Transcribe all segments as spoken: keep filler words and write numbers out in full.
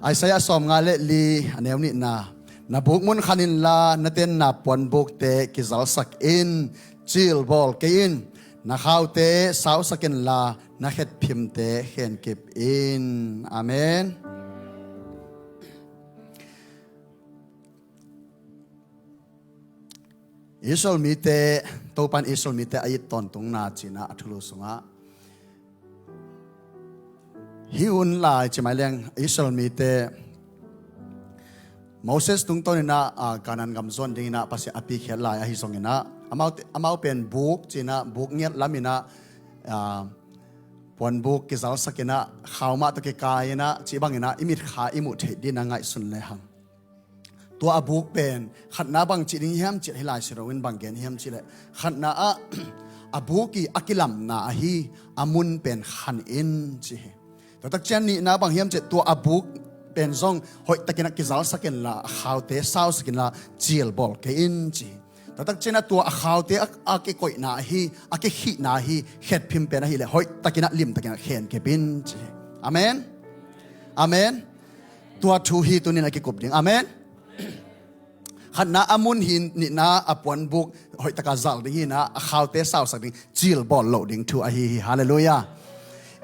Isaiah sawmnga le li, a neu nihna. Na bukmun khan inla, na tenna puanbukte kizalsak in, cilbawl kei in. Na khaute sausak inla, na khetphimte khenkip in. Amen. Israel mite, Topan Israel mite a it tawntungna cinah a thulu sungah, hih hun lai ci mai leng Israel mite Moses tungtawninah, ah, Kanaan gam zuan dinginah Pasian a pikhiat lai ahi zonginah, amau, amau pen buk cinah, buk ngiat laminah, ah, puanbuk kizalsakinah, khau mah tawh kikaiinah, cih banginah i mitkha i muh theih dinah ngaihsun lehang, tua a buk pen khatna bang cih ding hiam cih hih Lai Siangtho in bang gen hiam cihleh, khatna ah a buk i a kilamna ahi a mun pen khan in ci hi. Tua takciang nihna bang hiam cihleh, tua a buk pen zong hoihtakin a kizalsak inla, a khaute sausak inla, cilbawl kei in ci hi. Tua takciang a tua a khaute a, a kikoihna ahi, a kikhihna ahi, khetphim pen ahileh hoihtakin a, limtakin a khenkip in ci hi. Amen. Amen. Tua thu hi tunin a kikup ding. Amen. Khatna a mun hi, nihna a puanbuk hoihtaka zal ding hinah, a khaute sausak ding, cilbawl loh ding thu ahi hi. Halleluiah.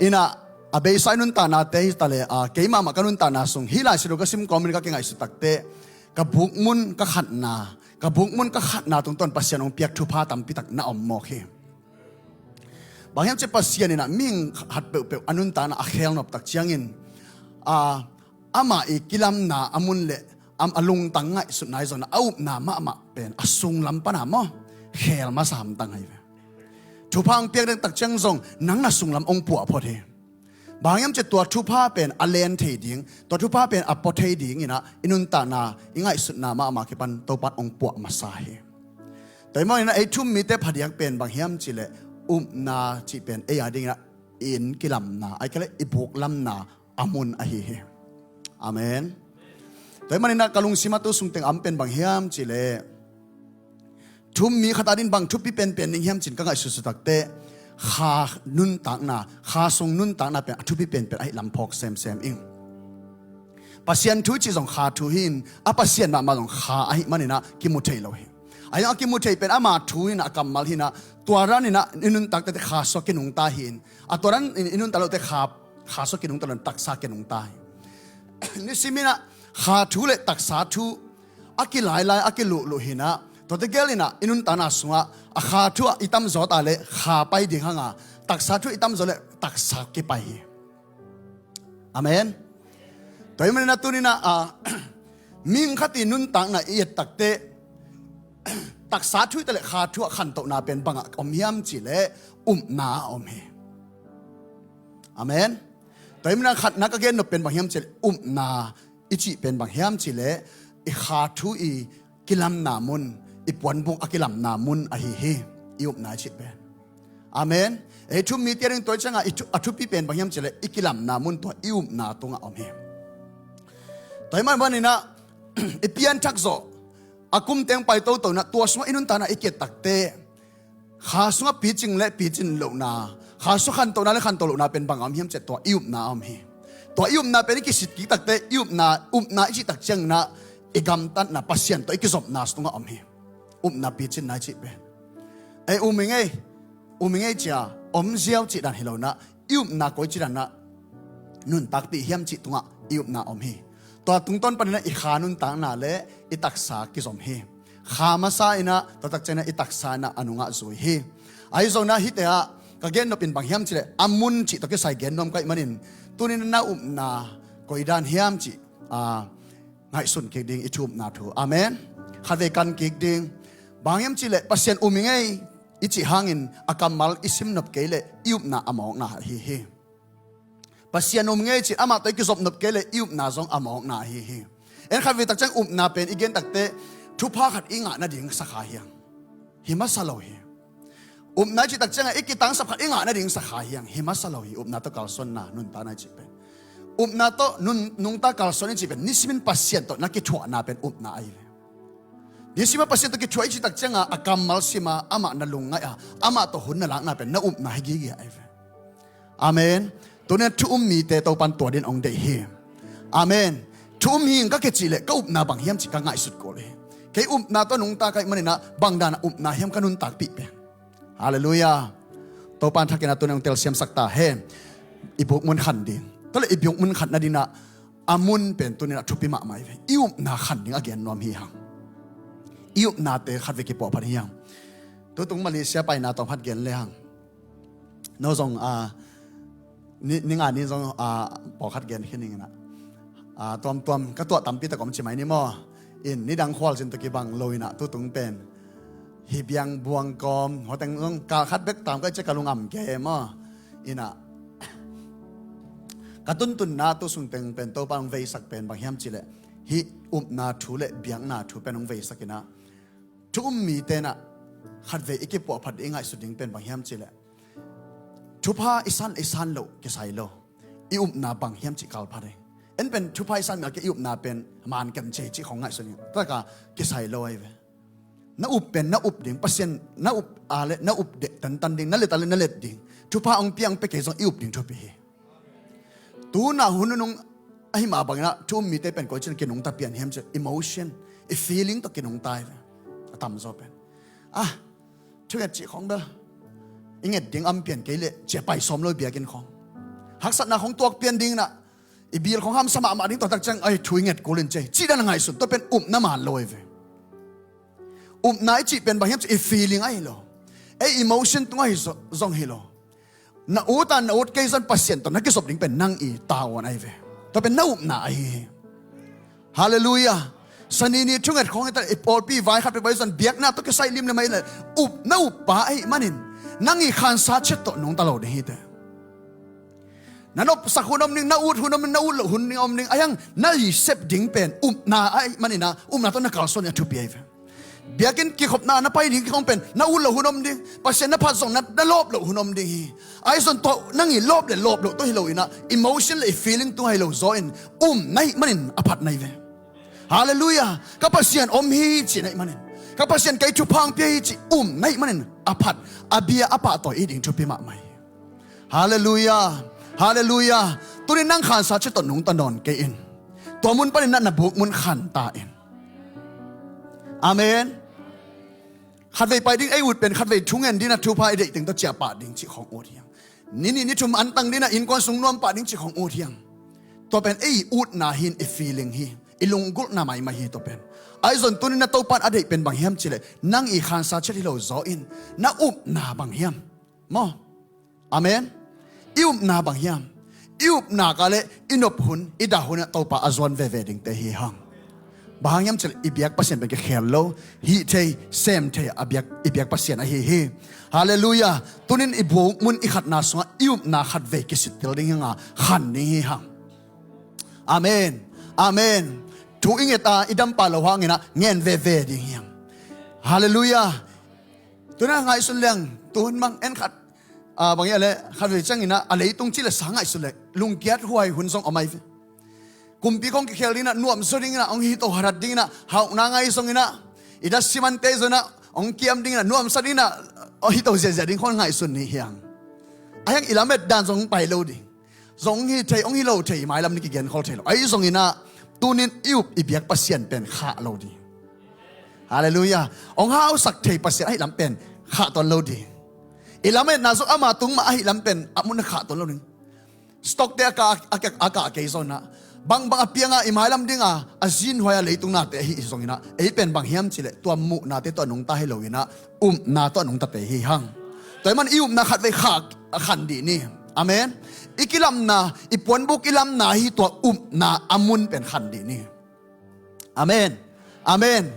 Inah a beisa i nuntaknate hi taleh, a, keimahmah ka nuntakna sung hih Lai Siangtho ka sim kawmin ka kingaihsut takte, ka bukmun ka khatna, ka bukmun ka khatna tungtawn Pasian hong piak thupha tampitak na om mawk hi. Bang hiam cih Pasian inah mihing khat peuhpeuh a nuntakna a khelnop takciangin, a, amah i kilamna a mun le a, a lungtang ngaihsutna i zonna a upna mahmah pen a sunglam pana maw, khel masa hamtang ahi ve. Thupha hong piak ding takciang zong nang na sunglam hong puah phot hi. Bang hiam cih tua thupha pen a len thei ding, tua thupha pen a pua thei dinginah i nuntakna, i ngaihsutna mahmah kipan Topan hong puah masa hi. Tua hi maninah ei thu-um mite phadiak pen bang hiam cihleh, upna cih pen ei a dinginah i inn kilamna, ahih kei leh i buk lamna a mun ahi hi. Amen. Tua hi maninah ka lungsim a tu sungteng a om pen bang hiam cihleh, thu-um mi khat a din bang thupi penpen ding hiam cih ka ngaihsutsut takte, kha nuntakna, kha sung nuntakna pen a thupi penpen ahih lam phawk semsem ing. Pasian thu cih zong kha thu hi-in, a Pasian mahmah zong kha ahih maninah kimu thei lo hi. A zong a kimu thei pen ama thu hinah, a kammal hinah, tua daninah i nuntakte kha sung a kinungta hi-in, a tua danin i nuntak lote kha, kha sung a kinungta lo-in taksa kinungta hi. Nisiminah kha thu le taksa thu a kilailai, a kiluhluh hinah, tuate gelinah i nuntakna sungah a kha thu ah i tamzaw ta le kha pai ding hanga, taksa thu i tamzaw le taksa kipai hi. Amen. Tua hi maninah tuninah, a, mihing khat i nuntakna i et takte, taksa thu i ta le kha thu ah khantohna pen bangah om hiam cihleh, upna ah om hi. Amen. Tua hi maninah khatna ka gennop pen bang hiam cihleh, upna i cih pen bang hiam cihleh, i kha thu i kilamna mun, i puanbuk a kilamna mun ahi hi, i upna i cih pen. Amen. Ei thu-um mite a ding tua ciangah i thu, a thupi pen bang hiam cihleh, i kilamna mun tua i upna tungah om hi. Tua hi maninah i pianthak zawh a kum teng pai toto inah tua sungah i nuntakna i ki-et takte, kha sungah picing le picin lohna, kha sungah khantohna le khantoh lohna pen bang a om hiam cihleh, tua i upna a om hi. Tua i upna pen i kisit kik takte, i upna, upna i cih takcianginah i gamtatna, Pasian tawh i kizopna sungah om hi. Upna picinna i cih pen, ei um ing ei, um ing ei cia om ziau cih dan hi lo-inah, i upna koici danah nuntak ding hiam cih tungah i upna om hi. Tua tungtawn paninah i kha nuntakna le i taksa kizom hi. Kha masa inah, tua takcianginah i taksa inah a nungah zui hi. Ahi zonginah hihte ah ka gennop in bang hiam cihleh, a mun cih tawh kisai gen nuam ka hih manin, tuninah na upna koi dan hiam cih, a, ngaihsun kik ding i thu-upna thu. Amen. Khatvei kan kik ding. Bang hiam cihleh, Pasian um ing ei i cih hangin a kammal i simnop kei leh i upna a mawkna ahi hi. Pasian um ing ei cih amah tawh i kizopnop kei leh i upna zong a mawkna ahi hi. En khatvei takciang upna pen i gen takte, thupha khat i ngah nading sakha hiang. Hi masa lo hi. Upna i cih takciangah i kitangsap khat i ngah nading sakha hiang. Hi masa lo hi. Upna tawh kalsuanna, nuntakna i cih pen. Upna tawh nun, nungta kalsuan i cih pen nisimin Pasian tawh na kithuahna pen upna ahi ve. Nisimin Pasian tawh kithuah i cih takciangah a kammal sima amah na lungngaih a, amah tawh hun na lakna pen na upna hi gige ahi ve. Amen. Tunin thu-um mite Topan tua din hong deih hi. Amen. Thu um hi ing ka kicih leh ka upna bang hiam cih ka ngaihsut kul hi. Kei upna tawh nungta ka hih maninah bang danah upna hiam ka nuntakpih pen. Halleluiah. Topa in thakin a tuni hong telsiamsak ta hen. I bukmun khan ding. Tua leh i bukmun khan nadinah a mun pen tuninah thupi mahmah hi ve. I upna khan ding a gen nuam hi hang. I upnate khatvei kipuahphat hi hang. Tutung Malaysia paina tawm khat gen le hang. No zong a ni, ni nga ni zong a pawlkhat gen khin inginah a tuamtuam ka tuah tampi tak om ci mai ni maw? In nidang khualzin tawh kibang lo inah tutung pen hi biang buang kawm hoteng zong kal khat bek tam ka cia ka lungam ke maw? Inah ka tuntunna tu sungteng pen Topa hong veisak pen bang hiam cileh hih upna thu le biakna thu pen hong veisak inah thu um mite inah khatvei i kipuahphat i ngaihsut ding pen bang hiam cileh thupha i san i san loh kisai lo. I upna bang hiam cih kalphat hi. En pen thupha i san mel ke i upna pen man kem cei cih khong ngaihsun hi. Taka kisai lo ahi ve. Na up pen na up ding Pasian na up a le na up deh tantan ding na let a le na let ding. Thupha ong piang pe kei zong i up ding thupi hi. Tuna hun nunung ahi mah banginah thu um mite pen koi cin kinungta pian hiam cih emotion i feeling tawh kinungta hi ve. A tamzaw pen ah thunget cih khong bel i nget ding am pian kei leh cia pai sawm lo biakinn khong haksatna khong tuak pian dinginah i bil khong hamsa mahmah ding tuatak ciang ai thu i nget kulin cia hi cih dan a ngaihsun tua pen upna man lo ahi ve. Upna i cih pen bang hiam cih i feeling ahi lo. Ei emotion tung ahi zong hi lo. Na ut a na ut kei zon Pasian tawh na kizop ding pen nang i tavuan ahi ve. Tua pen na upna ahi hi. Halleluiah. Sanini thunget khawng hita i pawlpi vai khat pek bai zon biakna tawh kisai lim le mai le up na uppa ahi manin nang i khansa chet tawh nungta lo ding hite. Na nopsak hun om ding na ut hun om ding na ut loh hun ding om ding ahiang na i sep ding pen upna ahi manina upna tawh na kalsuan a thupi ahi ve. Biakinn kikhopna na pai ding kikhong pen na ut loh hun om ding Pasian na phat zong na lawp loh hun om ding hi. Ahi zon tua nang i lawp le lawp loh tawh hi lo inah emotion le i feeling tung ahi lo zaw in um na hih manin a phat na hi ve. Halleluiah. Ka Pasian om hi cih na hih manin ka Pasian kei thupha ong pia hi cih um na hih manin a phat a bia a pahtawi i ding thupi mahmah hi. Halleluiah. Halleluiah. Tunin nang khansa chet tawh nungta nawn kei in tua mun paninah na bukmun khan ta in. Amen. Khatvei pai ding ei ut pen khatvei thungen dinah thupha i deih teng tawh ciahpah ding cih khong ut hiang. Nini ni thum antang dinah innkuan sung nuampah ding cih khong ut hiang. Tua pen ei utna hin i feeling hi i lunggulhna maimai hi tua pen. Ahi zon tunin na Topan a deih pen bang hiam cileh nang i khansa chet hi lo zaw in na upna bang hiam? Maw? Amen. I upna bang hiam? I upna ka le i nop hun i dah hunah Topa a zuan veve dingte hi hang. Bang hang hiam cileh i biak Pasian pen kikhel lo hih thei sem thei a biak i biak Pasian ahi hi. Halleluiah. Tunin i bukmun i khatna sungah i upna khatvei kisittel ding hi hanga khan ding hi hang. Amen. Amen. Thu i nget a i dampa lo hanginah ngen veve ding hi hang. Halleluiah. Tuna ngaihsun leng tuhun mang en khat bang ia le khat vei ciangina a leitung ci le sa ngaihsun le lungkiat huai hun zong a mai ve. Kumpi khong kikhel dingina nuamsa dingina ong hito harat dingina haukna ngai zongina i da simante zona ong kiam dingina nuamsa dingina ong hito ziazia ding khong ngaihsun ni hiang. A hiang i lamet dan zong pai lo ding. Zong hi thei ong hi lo thei i mailam ni kigen khol thei lo ahi zongina tunin i up i biak Pasian pen khah lo ding. Halleluiah. Ong hausak thei Pasian ahi lam pen khah ton lo ding. I lametna zong ama tung mah ahi lam pen a mun khah ton lo ding. Stockte a kah kei zona bangbang a pianga i mailam dinga a zinhuai a leitung nate ahi zongina ei pen bang hiam cileh tua muhnate tawh a nungta hi loina upna tawh a nungtate hi hang. Tua i man i upna khatvei khah a khan dih ni. Amen. I kilamna i puanbuk i lamna hi tua upna a mun pen khan dih ni. Amen. Amen.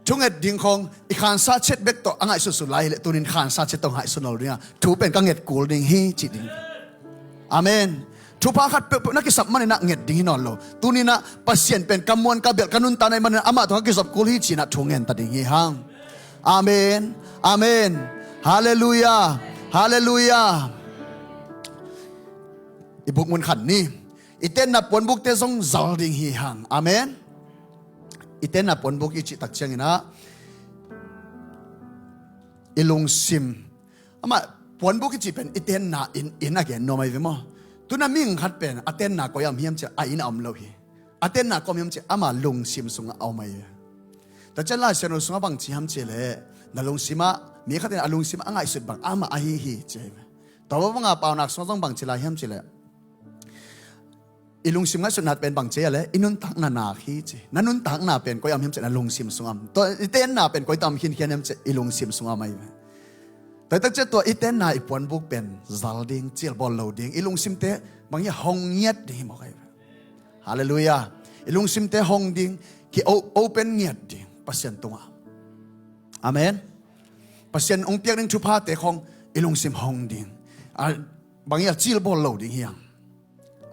Thunget ding khong i khansa chet bek tawh a ngaihsutsu lai hileh tunin khansa chet tawh ngaihsun lo dinga thu pen ka nget kul ding hi cih ding. Amen. Thupha khat peuhpeuh na kisap maninah nget ding hi nawn lo. Tuninah Pasian pen ka muan ka belh ka nunta na i maninah amah tawh ka kizop kul hi cinah thu ngenta ding hi hang. Amen. Amen. Halleluiah. Halleluiah. I bukmun khan ni. I tenna puanbukte zong zal ding hi hang. Amen. I tenna puanbuk i cihtak cianginah i lungsim amah puanbuk i cih pen i tenna in in a gen nuam ahi ve maw? Tu-in mihing khat pen a tenna koi ah om hiam cih leh a inn ah om lo hi. A tenna koi ah om hiam cih leh ama lungsim sungah a om ahi. Tua ciang Lai Siangtho sungah bang ci hiam cih leh, na lungsim ah, mi khat in a lungsim a ngaihsut bang amah ahi hi ci hi. Tua bang a Paunak sungah zong bang ci lai hiam cih leh, i lungsim ngaihsutna pen bang ci hiam cih leh i nuntakna nak hi ci. Na nuntakna pen koi ah om hiam cih leh na lungsim sungah om. Tua i tenna pen koi ah om khinkhian hiam cih leh i lungsim sungah om ahi. Tua hi tak ciang tua i tenna i puanbuk pen zal ding, cilbawl lo ding, i lungsimte bang hiam, hong ngiat ding hi mawk ahi. Halleluiah. I lungsimte hong ding, ki o-, open ngiat ding Pasian tungah. Amen. Pasian hong piak ding thuphate khawng i lungsim hong ding. A, bang hiam, cilbawl lo ding hi hang.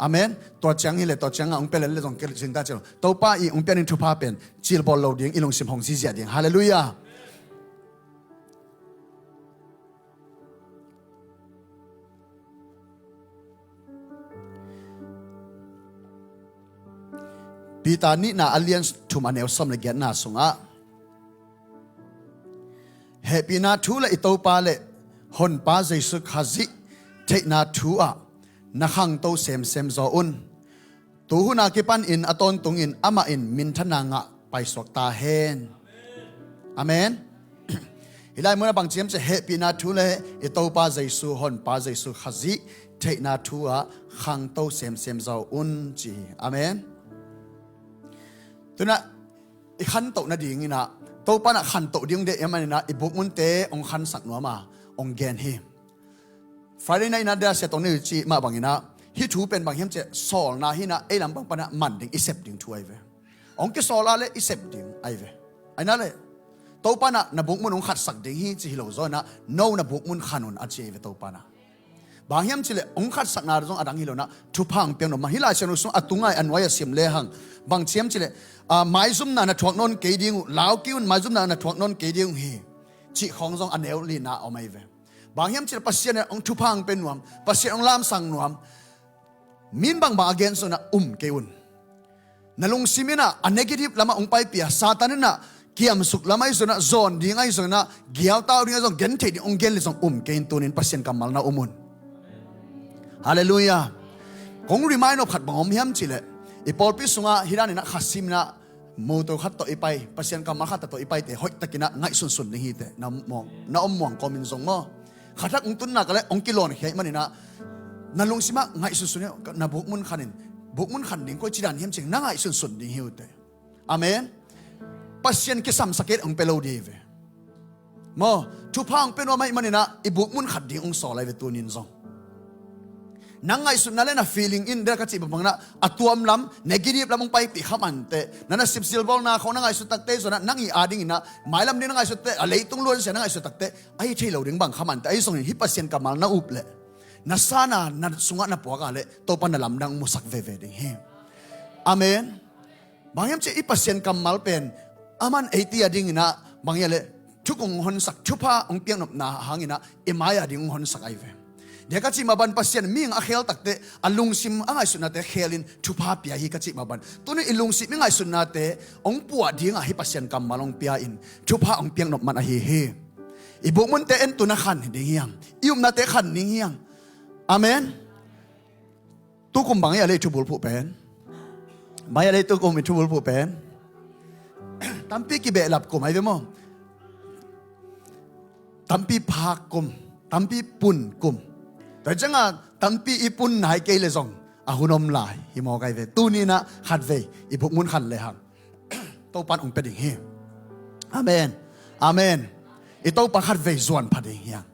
Amen. Tua ciang hi leh, tua ciang a hong pia leh zong kei zing ta ci lo. Topa i hong piak ding thupha pen cilbawl lo ding, i lungsim hong ziahziah ding. Halleluiah. Peter nihna a lian thum a neu sawm le giatna sungah, hehpihna thu le i Topa le Honpa Jesu Khazih theihna thu ah na khangto semsem zaw un. Tu hun a kipanin a tawntungin amah in minthanna ngah paisuak ta hen. Amen. Hih lai munah bang ci hiam cih leh hehpihna thu le i Topa Jesu, Honpa Jesu Khazih theihna thu ah khangto semsem zaw un ci hi. Amen. Tu-in i khantoh nadingin ah, Topa in ah khantoh ding deih ahih manin ah i bukmunte hong khansak nuam a, hong gen hi. Friday night in ah Sia Tong Neih cih mah bangin ah, hih thu pen bang hiam cih leh sawlna hi-in ah, ei lam pang pan ah man ding, i sep ding thu ahi ve. Hong kisawl a leh i sep ding ahi ve. Ahi na leh, Topa in ah na bukmun hong khatsak ding hi ci hi lo zaw-in ah, no na bukmun khan un a ci ahi ve Topa in ah. Bang hiam cih leh hong khatsakna zong a dang hi lo-in ah, thupha hong piak nuam mah. Hih Lai Siangtho sung a tunga a nuai a sim lehang, bang ci hiam cih leh, ah, maizumna na thuak nawn kei ding uh, lau kei un, maizumna na thuak nawn kei ding uh hi, cih khawng zong a neu lina a om ahi ve. Bang hiam cih leh Pasian in hong thupha hong pia nuam, Pasian hong lamsang nuam, mi in bangbang a gen zong-in ah um kei un. Na lungsim in ah a negative lamah hong paipih a, Satan in ah kiamsuk lam ahi zong-in ah, zawn ding ahi zong-in ah, giautau ding ahi zong, gentheih ding hong gen leh zong um kei in, tuni-in Pasian kammal na um un. Halleluiah. Kong remind nop khat bang om hiam cih leh, i pawlpi sungah hih danin ah kha sim-in ah, motor khat tawh i pai, Pasian kammal khat tawh i paite hoihtakin ah ngaihsunsun ding hi teh. Na om muang, na om muang kawmin zong maw, kha thak hong tun nak leh hong kilawnkhia ahih manin ah, na lungsim ah ngaihsunsun hi, na bukmun khan in, bukmun khan ding koi ci dan hiam cih leh na ngaihsunsun ding hi uh teh. Amen. Pasian kisamsak kei leh hong pia lo ding hi ve. Maw, thupha hong pia nuam ahih manin ah i bukmun khat ding hong sawl ahi ve tuni-in zong. Nang ngaihsutna le na feeling in, dena ka cih bangbang in ah, a tuam lam, negative lam hong paipih kha man teh, na nasep cilbawlna khawng na ngaihsut tak teh, zong-in ah nang i a dingin ah mailam ding na ngaihsut teh, a leitung luansia na ngaihsut tak teh, ahi thei lo ding bang kha man teh, ahi zongin hih Pasian kammal na up leh, na san a, na sungah na puak a leh, Topa in na lamdang musak veve ding hi. Amen. Bang hiam cih leh i Pasian kammal pen, aman eite a dingin ah, bang hiam leh, thuk hong honsak, thupha hong piaknopna hangin ah, i mai a ding hong honsak ahi ve. Dena ka cih mah bang, Pasian mihing a khel tak teh, a lungsim a ngaihsutnate khel in thupha pia hi ka cih mah bang, tuni-in i lungsim i ngaihsutnate hong puah ding a, hih Pasian kammal hong pia in thupha hong piaknop man ahi hi. I bukmunte en tu-in ah khan ding hi hang. I upnate khan ding hi hang. Amen. Tukum bang hiam leh i thubulphuh pen? Bang hiam leh tukum i thubulphuh pen? Tampi kibehlap kum ahi ve maw. Tampi phak kum, tampi pun kum. Tua ciangin tampi i pun nai kei leh zong a hun om lai hi mawk ahi ve. Tuni-in ah khatvei i bukmun khan lehang, Topa in hong pia ding hi. Amen. Amen. I Topa khatvei zuan pha ding hi hang.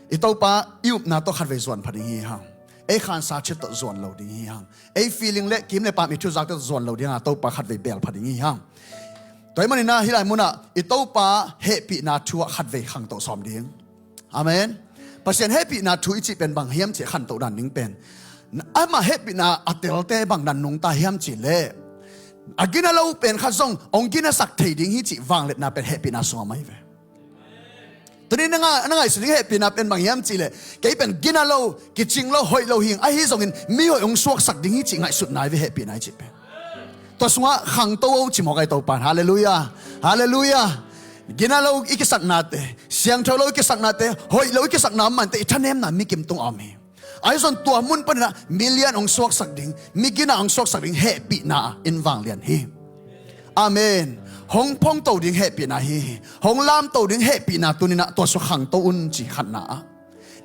I Topa i upna tawh khatvei zuan pha ding hi hang. Ei khansa chet tawh zuan lo ding hi hang. Ei feeling le kim le pam, i thuzak tawh zuan lo ding hang. Topa khatvei beel pha ding hi hang. Tua ahih manin ah hih lai munah i Topa hehpihna thu ah khatvei khangto sawm ding. Amen. Pasian hehpihna thu i cih pen bang hiam cih leh, khantoh dan ding pen, amah hehpihna a telte bang dan nungta hiam cih leh, a gina lo pen khat zong hong ginasak thei ding hi cih vangliatna pen hehpihna sungah om ahi ve. Tuni-in na nga-, na ngaihsun ding hehpihna pen bang hiam cih leh, kei pen gina lo, kicing lo, hoih lo hi ing, ahi zongin mi hoih hong suaksak ding hi cih ngaihsutna ahi ve hehpihna i cih pen. Tua sungah khangto o ci mawk ahi Topa in. Halleluiah. Halleluiah. Gina lo i kisaknate, siangtho lo i kisaknate, hoih lo i kisakna om man teh, i thanemna mikim tungah om hi. Ahi zong tua mun panin ah milian hong suaksak ding, migina hong suaksak ding hehpihna in vanglian hi. Amen. Hong phongto ding hehpihna hi hi. Hong lamto ding hehpihna tuni-in ah tua sua khangto un ci khatna ah.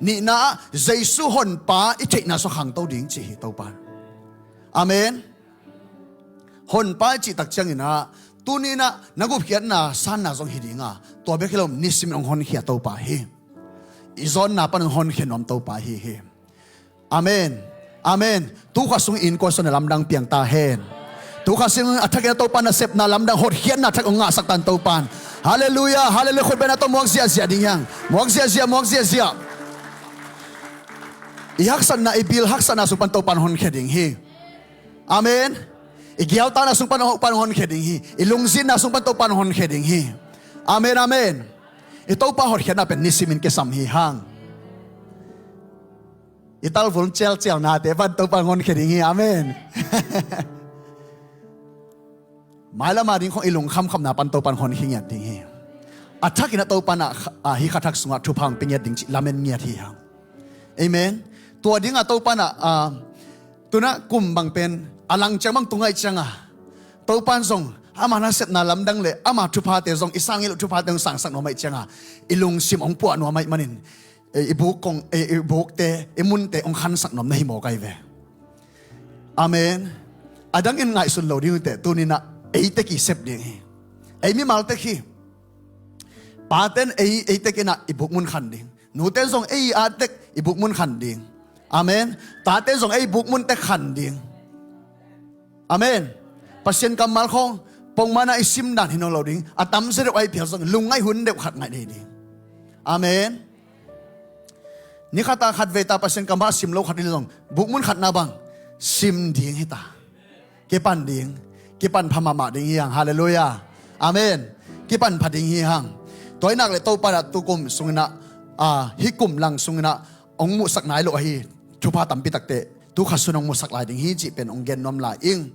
Nihna ah Jesu Honpa i theihna sua khangto ding ci hi Topa. Amen. Honpa i cih tak ciangin ah tuni-in ah na gupkhiatna sanna zong hi ding a, tua bek hi lo, nisimin hong honkhia Topa hi. I zawnna pan hong honkhia nuam Topa hi hi. Amen. Amen. Tukha sung innkuan sung na lamdang piang ta hen. Tukha sung a thakin ah Topa nasepna lamdang hotkhiatna thak hong ngahsak ta hen Topa in. Halleluiah, halleluiah. Khut beng a tawh muak ziahziah ding hi hang. Muak ziahziah, muak ziahziah. I haksatna, i bil haksatna sung pan Topa in honkhia ding hi. Amen. I giautakna sung pan Topa in honkhia ding hi. I lungzinna sung pan Topa in honkhia ding hi. Amen, amen. I Topa hotkhiatna pen nisimin kisam hi hang. I talvun cialcialnate pan Topa in honkhia ding hi. Amen. Mailam a ding khong i lungkhamkhamna pan Topa in honkhia ngiat ding hi. A thakin ah Topa in ah, ah, hih kha thak sungah thupha hong pia ngiat ding cih lamen ngiat hi hang. Amen. Tua dingah Topa in ah, ah, tu-in ah kum bang pen a lang ciang bang tu ngaih ciangah Topa in zong ama nasepna lamdang le ama thuphate zong, i sang ngei loh thuphate zong sangsak nuam ahih ciangah i lungsim hong puah nuam ahih manin, eh, i buk kong, eh, i bukte, i munte hong khansak nuam na hi mawk ahi ve. Amen. A dangin ngaihsun lo ding uh teh, tuni-in ah ei tek i sep ding hi. Ei mimal tek hi. Pate'n ei, ei tekin ah i bukmun khan ding. Nute'n zong ei a tek i bukmun khan ding. Amen. Tate'n zong ei bukmun tek khan ding. Amen. Pasian kammal khong pongmana i sim dan hi nawn lo ding. A tamzaw deuh a i phial zong lungngaih hun deuh khat ngaih ding. Amen. Ni khat a khat vei ta Pasian kammal a sim lo khat hi zong bukmun khatna bang sim ding hi ta. Kipan ding, kipan pha mahmah ding hi hang. Halleluiah. Amen. Kipan pha ding hi hang. Tua ahih nak leh Topa in ah tu kum sungin ah, ah, hih kum lang sungin ah hong muhsak nai lo ahi thupha tampi takte tu kha sung hong muhsak lai ding hi cih pen hong gen nuam lai ing.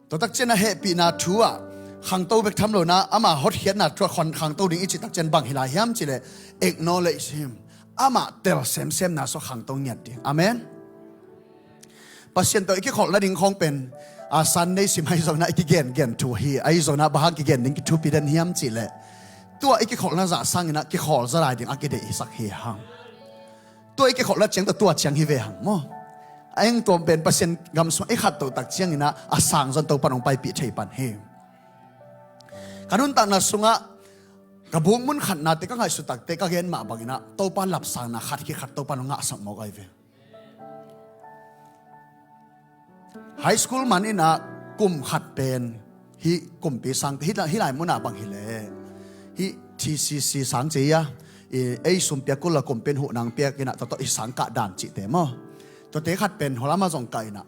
Tua tak ciangin ah hehpihna thu ah khangto bek tham lo-in ah ama hotkhiatna thu ah khon khangto ding i cih tak ciangin bang hi lai hiam cih leh acknowledge him. Amah tel semsemna sua khangto ngiat ding. Amen. Pasian tawh i kikholh nading khong pen, a, Sunday sim ahi zongin ah i kigengen thu hi, ahi zongin ah bang hang kigen ding kithupi den hiam cih leh tua i kikholhna zah sangin ah kikhawl zaw lai ding a kideihsak hi hang. Tua i kikholhna ciang tawh tua ciang hi ve hang maw. A eng tuam pen Pasian gam sungah i khat toh tak ciangin ah a sang zong Topa in hong paipih thei pan hi. Ka nuntakna sungah ka bukmun khatnate ka ngaihsut takte ka gen mah bangin ah Topa lapsangna khat khit khat Topa in hong ngahsak mawk ahi ve. High school man in ah kum khat pen hih kumpi sangte, hih lai, hih lai munah bang hi leh hih T C C sang ci a, i, ei sum piak kul a kumpi in huh nang piak in ah tua tawh i sang kah dan cihte maw. Tuate khat pen hua lam ah zong kah in ah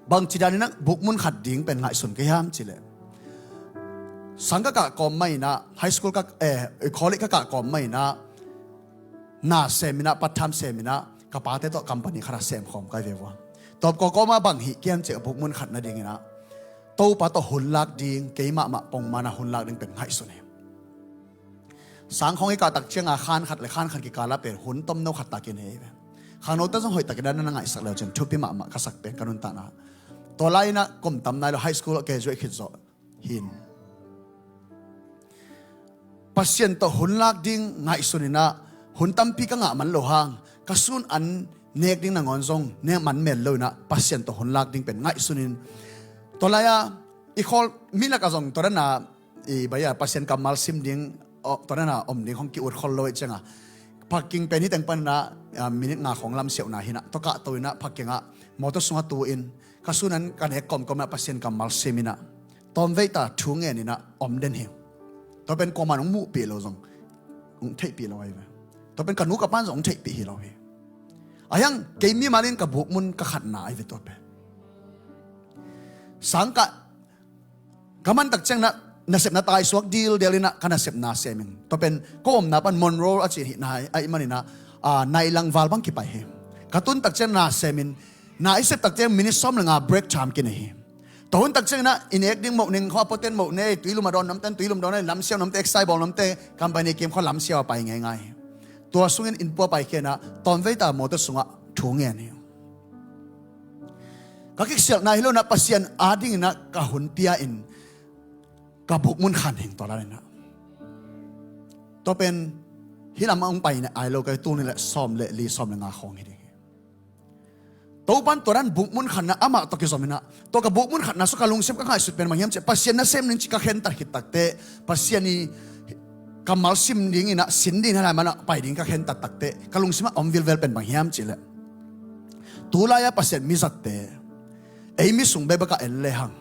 bangci dan in ah bukmun khat ding pen ngaihsun ka hiam cih leh sang ka kah kawm mah in ah, high school ka, eh, college ka kah kawm mah in ah na sem in ah, part time sem in ah, ka pate tawh company khat ah sem khawm ka hi ve ua. Tawpkawkaw mah bang hih ka hiam cih leh bukmun khat nading in ah Topa tawh hun lak ding, keimah mah pongman a hun lak ding pen ngaihsun hi. Sang khawng i kah tak ciang a khan khat le khan khat kikal ah pen hun tomno khat tak i nei hi ve. Khangnote zong hoih takin ah na ngaihsak le uh cin thupi mahmah ka sak pen ka nuntakna. Tua lai in ah kum tam nai lo, high school ah graduate khit zawh hi in. Pasian tawh hun lak ding ngaihsun in ah hun tampi ka ngah man lo hang, ka sun an nek ding nangawn zong nek man mel lo in ah Pasian tawh hun lak ding pen ngaihsun in. Tua lai ah i khawl mi lak ah zong tua dan a i bai a Pasian kammal sim ding, aw, tua dan a om ding hong ki-ut khol lo ahih ciang a, parking pen hih teng pan in ah, ah, minute nga khawng lam siauhna hi in ah, tua kah to in ah parking ah motor sungah tu in, ka sun an ka nek kawmkawm in ah Pasian kammal sim in ah tawmvei ta thu ngen in ah om den hi. Tua pen kuaman hong muhpih lo zong hong theihpih lo ahi ve. Tua pen ka nu ka pa'n zong hong theihpih hi lo hi. Ahi hang kei mimal in ka bukmun ka khatna ahi ve tua pen. Sang kah ka man tak ciang in ah nasepna taisuak dildel in ah ka nasepna sem in. Tua pen ka omna pan Monroe a ci hi na, ahih man in ah, ah, nai lang val bang kipai hi. Ka tun tak ciang na sem in, na i sep tak ciang minute sawm le nga break time kinei hi. Tua hun tak ciangin ah i nek ding moh ning khua poten moh nei, tuilum a dawn namten tuilum dawn nei, lamsiau namte, exercise bawl namte, company kim khua lamsiau a pai ngeingai hi. Tua sungin innpua paikhia in ah tawmvei ta mawtaw sungah thu ngen hi. Ka kisialhna hi lo in ah Pasian adingin ah ka hun pia in ka bukmun khan hing tua dan in ah. Tua pen hih lamah hong pai in ah ai lo ka hi, tul nih le sawm le li, sawm le nga khawng hi ding hi. Topan tua dan bukmun khanna amah tawh kizom in ah, tua ka bukmun khatna sung ka lungsim ka ngaihsut pen bang hiam cih leh Pasian nasem ding cih ka khentat khit takteh, Pasian i kammal sim dingin ah, sin dingin ah, lai manah pai ding ka khentat takteh ka lungsimah om vilvel pen bang hiam cih leh, tulai-a Pasian mizatte ei mi sung bekbek ah en lehang,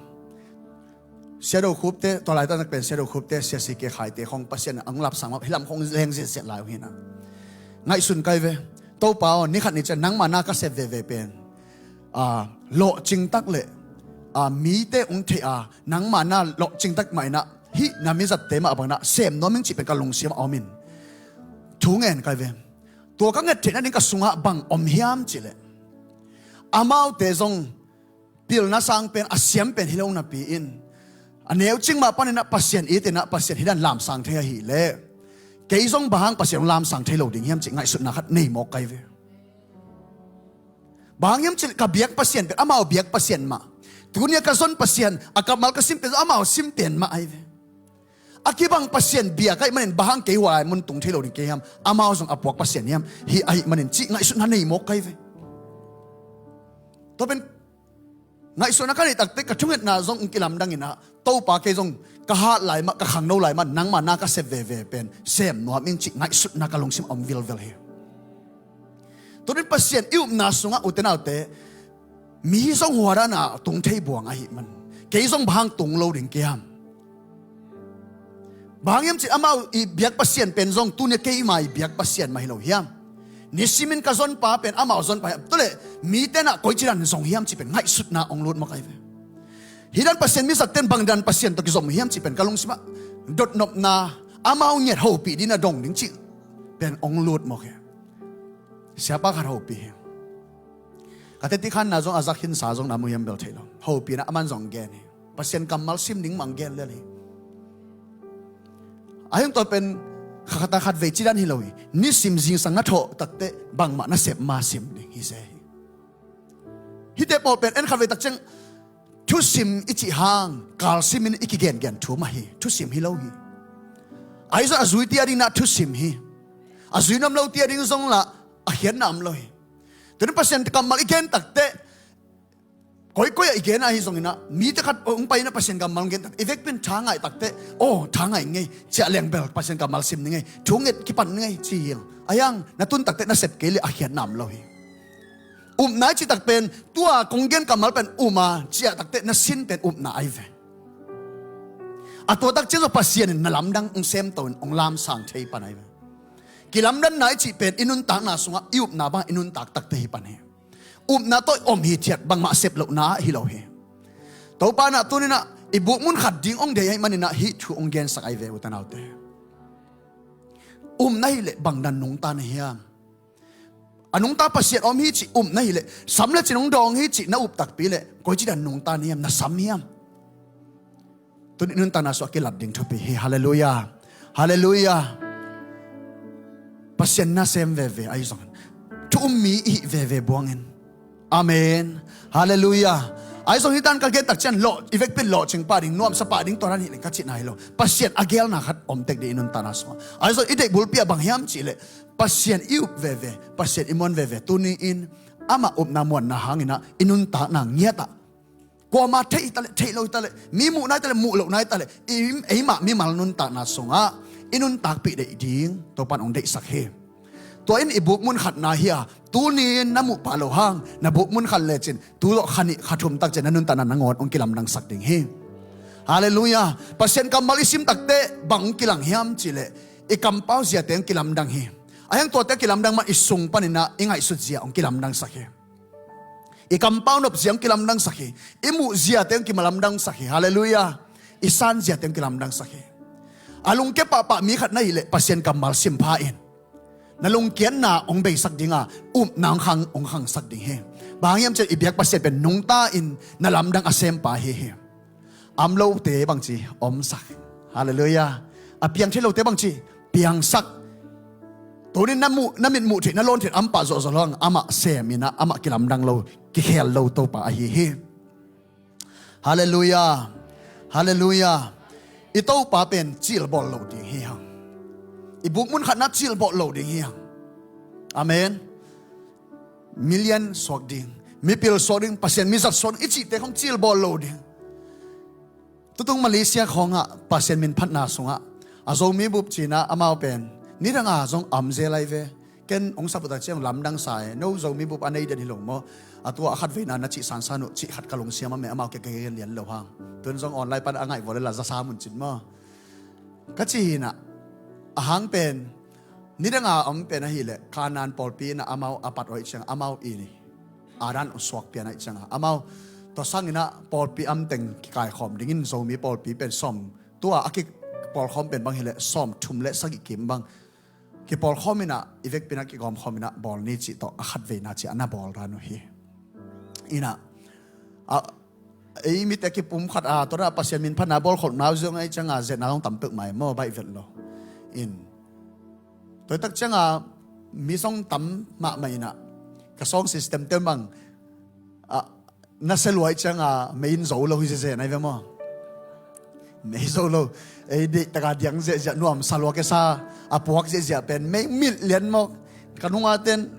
Sia Do Khupte, tua laitak nak pen Sia Do Khupte, Sia Si Ke Khaite khong Pasian a hong lapsang mah, hih lam khong leng ziahziah lai uh hi in ah. Ngaihsun kai ve. Topa aw, ni khat ni ciang nangma na ka sep veve pen, a, lawhcing tak le, a, mite hong theih a, nangma na lawhcing tak mah in ah, hih na mizatte mah bang in ah sem nuam ing cih pen ka lungsim ah om in, thu ngen kai ve. Tua ka nget theihna ding ka sungah bang om hiam cih leh, amaute zong pilna sang pen, a siam pen hi lo napi-in, a neucing mah panin ah Pasian it in ah Pasian hih dan lamsang thei ahih leh, kei zong bang hang Pasian hong lamsang thei lo ding hiam cih ngaihsutna khat nei mawk kai ve. Bang hang hiam cih leh ka biak Pasian pen amau biak Pasian mah, tuni a ka zon Pasian, a kammal ka sim pen zong amau sim pen mah ahi ve. A kibang Pasian biak ahih manin bang hang kei hua lai mun tung thei lo ding kei hiam, amau zong a puak Pasian hiam, hih ahih manin cih ngaihsutna nei mawk kai ve. Tua pen ngaihsutna ka neih takteh ka thungetna zong hong kilamdang in ah, Topa, kei zong ka hat lai mah, ka khangno lai mah, nangma na ka sep veve pen sem nuam ing cih ngaihsutna ka lungsim om vilvel hi. Tunin Pasian i upna sungah, ute naute, mi zong hua dan a tung thei buang ahih man, kei zong bang hang tung lo ding kei hiam? Bang hang hiam cih leh amau i biak Pasian pen zong tuni a keima i biak Pasian mah hi lo hiam? Nisimin ka zonpa pen amau zonpa hiam? Tua leh mite in ah koici dan zong hiam cih pen ngaihsutna hong lut mawk ahi ve. Hih dan Pasian mizatte in bang dan Pasian tawh kizom uh hiam cih pen ka lungsimah dotnopna, amau ngiat hopih ding a dong ding cih pen hong lut mawk hi. Siapa khat hopih hi. Ka teti khanna zong a za khinsa zong na mu hiam bel thei lo. Hopih in ah aman zong gen hi. Pasian kammal sim ding mah gen lel hi. A hi hong tua pen kha khat a khat vei ci dan hi lo hi. Nisim zingsang na thawh takteh bangmah na sep ma sim ding hi se hi. Hihte pawl pen en khat vei tak ciang thusim i cih hang kalsimin i kigengen thu mah hi. Thusim hi lo hi. Ahi zong a zuite a ding in ah thusim hi. A zui nuam lote a ding zong lah a khiatna om lo hi. Tunin Pasian kammal i gen takteh, koikoi ah i gen ahi zongin ah, mite khat hong pai in ah Pasian kammal hong gen takteh, i vekpi in tha ngaih takteh, aw, tha ngaih ngei, ciah leng bel Pasian kammal sim ni ngei, thu nget kipan ni ngei ci hi. A hi hang na tun takteh na sep kei leh a khiatna om lo hi. Upna i cih tak pen, tua kong gen kammal pen um a ciah takteh na sin pen upna ahi ve. A tua tak ciang zong Pasian in na lamdang hong semto in hong lamsang thei pan ahi ve. Kilamdanna i cih pen i nuntakna sungah i upna bang i nuntak takteh hi pan hi. Upna tawh i om hithiat, bangmah sep lohna ah hi lo hi. Topa in ah tuni in ah i bukmun khat ding hong deih ahih manin ah hih thu hong gensak ahi ve, ute naute. Um na hih leh bang dan nungta na hiam? A nungta Pasian om hi cih um na hih leh, sam le cin hong dawng hi cih na up takpi leh, koici dan nungta na hiam, na sam hiam? Tuni i nuntakna sungah kilat ding thupi hi. Halleluiah. Halleluiah. Pasian nasem veve ahi zongin, thu um mi i hih veve buangin. Amen. Halleluiah. Ahi zong hih dan ka gen tak ciang lawh, i vekpi in lawhcing pah ding, nuamsa pah ding tua dan hi leng ka cihna hi lo. Pasian a gelna khat om tek ding i nuntakna sungah. Ahi zong i deih bulpi ah bang hiam cih leh, Pasian i up veve, Pasian i muan veve, tuni in amah upna muanna hangin ah i nuntakna ngiat ah, kuama theih hi ta leh, theih lo hi ta leh, mi muhna hi ta leh, muh lohna hi ta leh, i, eimah mimal nuntakna sungah i nuntakpih deih ding Topa in hong deihsak hi. Tua in i bukmun khatna hi a, tuni in na muh pah loh hang na bukmun khat lecin, tu zawh kha nih kha thum tak ciang na nuntakna nangawn hong kilamdangsak ding hi. Halleluiah. Pasian kammal i sim takteh bang hong kilang hiam cih leh, i kampau ziate hong kilamdang hi. A hi hang tuate a kilamdang mah i sung panin ah i ngaihsut zia hong kilamdangsak hi. I kampau nop zia hong kilamdangsak hi. I muh ziate hong kilamdangsak hi. Halleluiah. I san ziate hong kilamdangsak hi. A lungkia pahpah mi khat na hih leh Pasian kammal sim pha in. Na lungkiatna hong beisak ding a, upna hong khang, hong khangsak ding hi. Bang hang hiam cih leh i biak Pasian pen nungta in na lamdang a sempa ahi hi. Om lote bangci omsak. Halleluiah. A piang thei lote bangci piangsak. Tunin na muh, na mit muh theih, na lawn theih, om pah zawhzawh lo hang, amah sem in ah, amah kilamdang lo, kikhel lo Topa ahi hi. Halleluiah. Halleluiah. I Topa pen cilbawl lo ding hi hang. I buk mun khatna cilbawl lo ding hi hang. Amen. Milian suak ding, mipil suak ding, Pasian mizat suak ding i cihte khong cilbawl lo ding. Tutung Malaysia khawngah Pasian min phatna sungah a Zomi bup cinah amau pen nidanga zong om zel lai ve. Ken hong saputak ciang lamdang sa e, no Zomi bup a nei den hi lo maw? A tua a khat veina na cih sansan uh cih khat ka lungsiam a meh, amau ke ka gen lian lo hang. Tun zong online pan a ngaih vua le la za sa mun cin maw? Ka ci hinah, a hang pen nidanga om pen ahileh Kanaan pawlpi inah amau a pat uh ahih ciang amau i ni a dan uh suak pian ahih cianga amau tua sanginah pawlpi amteng kikaikhawm dingin Zomi pawlpi pen sawm, tua a kipawlkhawm pen bang hileh sawm thum le sagih kim bang kipawlkhawm inah i vekpi inah kigawmkhawm inah bawl ni cih tawh a khat veina cih a na bawl dan uh hi. Inah a ei mite kipum khat a tuana Pasian min phatna bawlkholhna uh zong ahih cianga zetna zong tam peuhmah e maw, baih vet lo. In tuaitak cianga mi zong tam mahmah inah ka sound system te bang a na se luai cianga mei in zo lo hi zeze nai ve maw? Mei zo lo. Ei deihtaka diang ziahziah nuam sa lua kesa a puak ziahziah pen mei mit lian maw? Ka nunga ten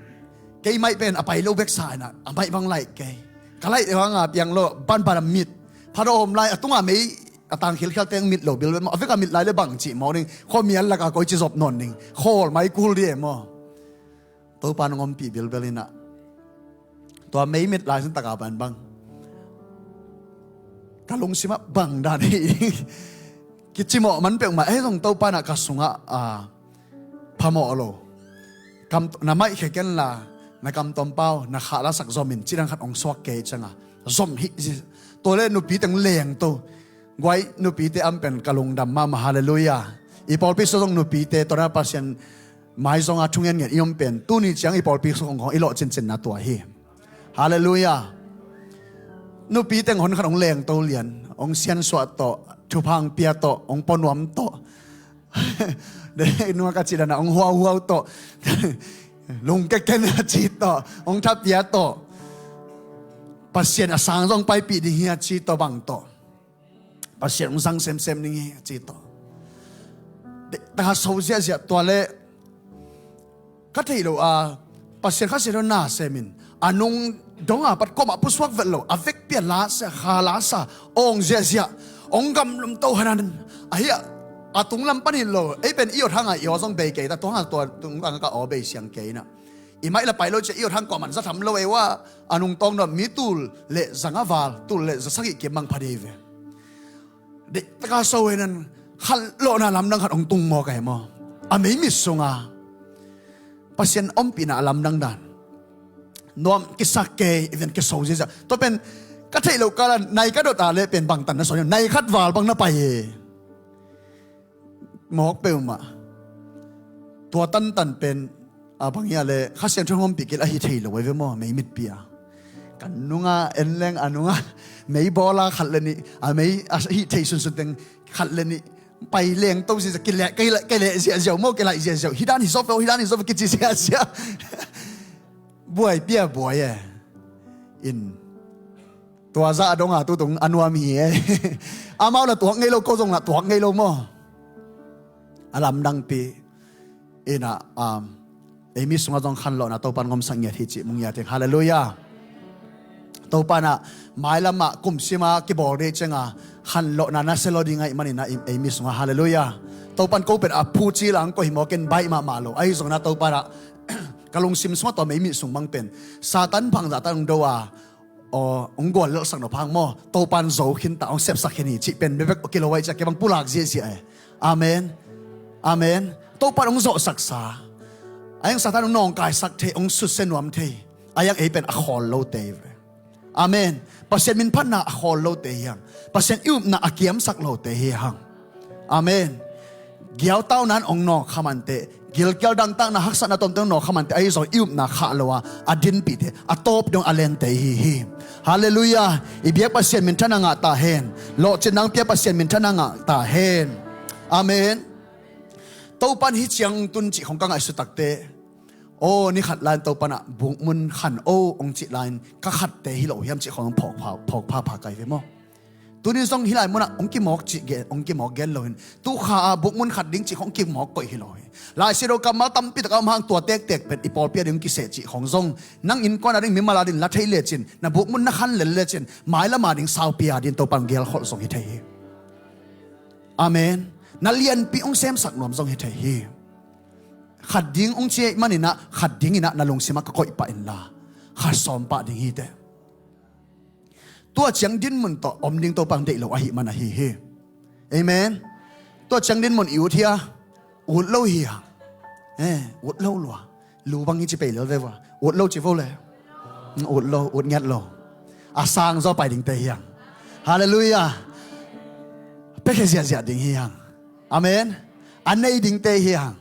kei maih pen a pai lo bek sa inah a maih bang laih kei. Ka laih hanga piang lo banban a mit. Phadawm lai a tunga mei a tang khilkhial teng mit lo bilbel maw? A vek a mit lai le bang cih maw ning? Khuamial laka koi ci zop nawn ning? Khawl mai kul di e maw? Topa nong ompih bilbel inah tua mei mit lai sun taka banbang ka lungsimah bang dan hi ding. Kicimawh man peuhmah ei zong Topa inah ka sungah a phamawh lo. Kam, na maihkhia kenla na kamtuam pau na khah lasak zomin cidang khat hong suak kei cianga zom hi. Tua le nupi teng lengto guai nupite am pen ka lungdam mahmah. Halleluiah. I pawlpi sung zong nupite tuana Pasian mai zonga thungen ngen i om pen tuni ciang i pawlpi sung hong i lawh cincinna tua hi. Halleluiah. Nupi teng hon khat hong lengto lian, hong siansuah tawh, thupha hong pia tawh, hong pua nuam tawh. Nua ka cih dana hong huauhuau tawh, lungkeken a ci tawh, hong thapia tawh, Pasian a sang zong paipih ding hi a ci tawh bang tawh, Pasian hong zang semsem ding hi a ci tawh. Taka so ziahziah tua le ka theih lo a Pasian Kha Siangtho na semin a nung donga pat kawmah pusuak vet lo a vekpi a lasa kha lasa awng ziahziah hong gamlum to hanan ahi a, a tunglam pan hi lo. Ei pen i awt hanga i aw zong bei kei ta, tua hanga tua tunglam ka aw bei siang kei na. I maih la pai lo cia i awt hang kawmah za tham lo ei wa a nung tawng dot mi tul le zanga val tul le za sagih kim mang pha dei ve. Deihtaka so hi nan khanlawhna lamdang khat hong tung maw ka hi maw? A meimit sunga Pasian ompihna a lamdang dan nuam kisak kei, even kiso ziazia. Tua pen ka theih loh kala nai ka dot a le pen bangtan na sawn nai khat val bang na pai e. Mawk peuhmah tua tantan pen a bang hia le Kha Siangtho hong ompih kil ahi thei lo ai ve maw, meimitpi a. Kan nunga en leng a nunga mei bawla khat le nih a mei a hih thei sunsun teng khat le nih pai leng to ziazia kileh, kileh, kileh ziahziau maw, kilaih ziahziau. Hi dan hi zawp lo, hi dan hi zawp lo kici ziahziah. Buai pia buai e. In tua zah a donga tutung a nuam hi e. Amau la tuak ngei lo, ko zong la tuak ngei lo maw? A lamdangpi. Ina, um, ei mi sungah zong khanlawhna Topan ngomsak ngiat hi cih mu ngiat hi. Halleluiah. Topan ah mailamah kumsima kibawl dei cianga khanlawhna na se lo ding ahih manin ah ei mi sungah. Halleluiah. Topan ko pen a phu ci lang ko hi maw, ken baih mahmah lo. Ahi zongin ah Topan ah ka lungsim sungah tua meimit sung bang pen Satan phang zahtan hong do a, aw, hong guallelhsak nop hang maw, Topan zo khinta hong sepsak khin hi cih pen bebek kilo ai ciah kei bang pulak ziahziah e. Amen. Amen. Topan hong zawhsaksa a hiang Satan hong nawngkaisak thei, hong susia nuam thei. A hiang ei pen a khawl lote hi ve. Amen. Pasian minphatna a khawl lote hi hang. Pasian i upna a kiamsak lote hi hang. Amen. Giautau nan ong nawk kha manteh, gilkial dangtakna haksatna tomte ong nawk kha manteh, ahi zong i upna khah lo a, a dinpihte, a tawp dong a lente hi hi. Halleluiah. I biak Pasian minthanna ngah ta hen. Lawhcin nang pia Pasian minthanna ngah ta hen. Amen. Topan hih ciang ong tun cih khong ka ngaihsut takteh, aw, ni khat lai-in Topan ah bukmun khan o ong cih lai-in ka khatte hi lo hiam cih khong phawk pha, phawk pha pha kai ve maw? Tuni zong hih lai munah ong kimawk cih gen, ong kimawk gen lo hin, tu kha a bukmun khat ding cih khong kimawk koih hi lo hi. Laisiangtho kammal tampi tak a om hang tua tektek pen i pawlpi a ding ong kiseh cih khong zong, nang innkuan a ding mimal a ding la thei lecin, na bukmun na khan lel lecin, mailam a ding saupi a ding Topan gelkholh zong hi thei hi. Amen. Na lianpi ong semsak nuam zong hi thei hi. Khat ding ong ci ahih maninah, khat dinginah na lungsimah ka koih pah inla, khat sawm pah ding hi teh. Tua ciang dinmun tawh om ding Topan deih lo ahih man ahi hi. Amen. Tua ciang dinmun i ut hia? Ut lo hia? Eh, ut lo lua. Lu bang hi ci pei lel ve vua. Ut lo ci vo le. Ut lo, ut ngiat lo. A sang zaw pai dingte hiang. Halleluiah. Piakhia ziahziah ding hiang. Amen. A nei dingte hiang.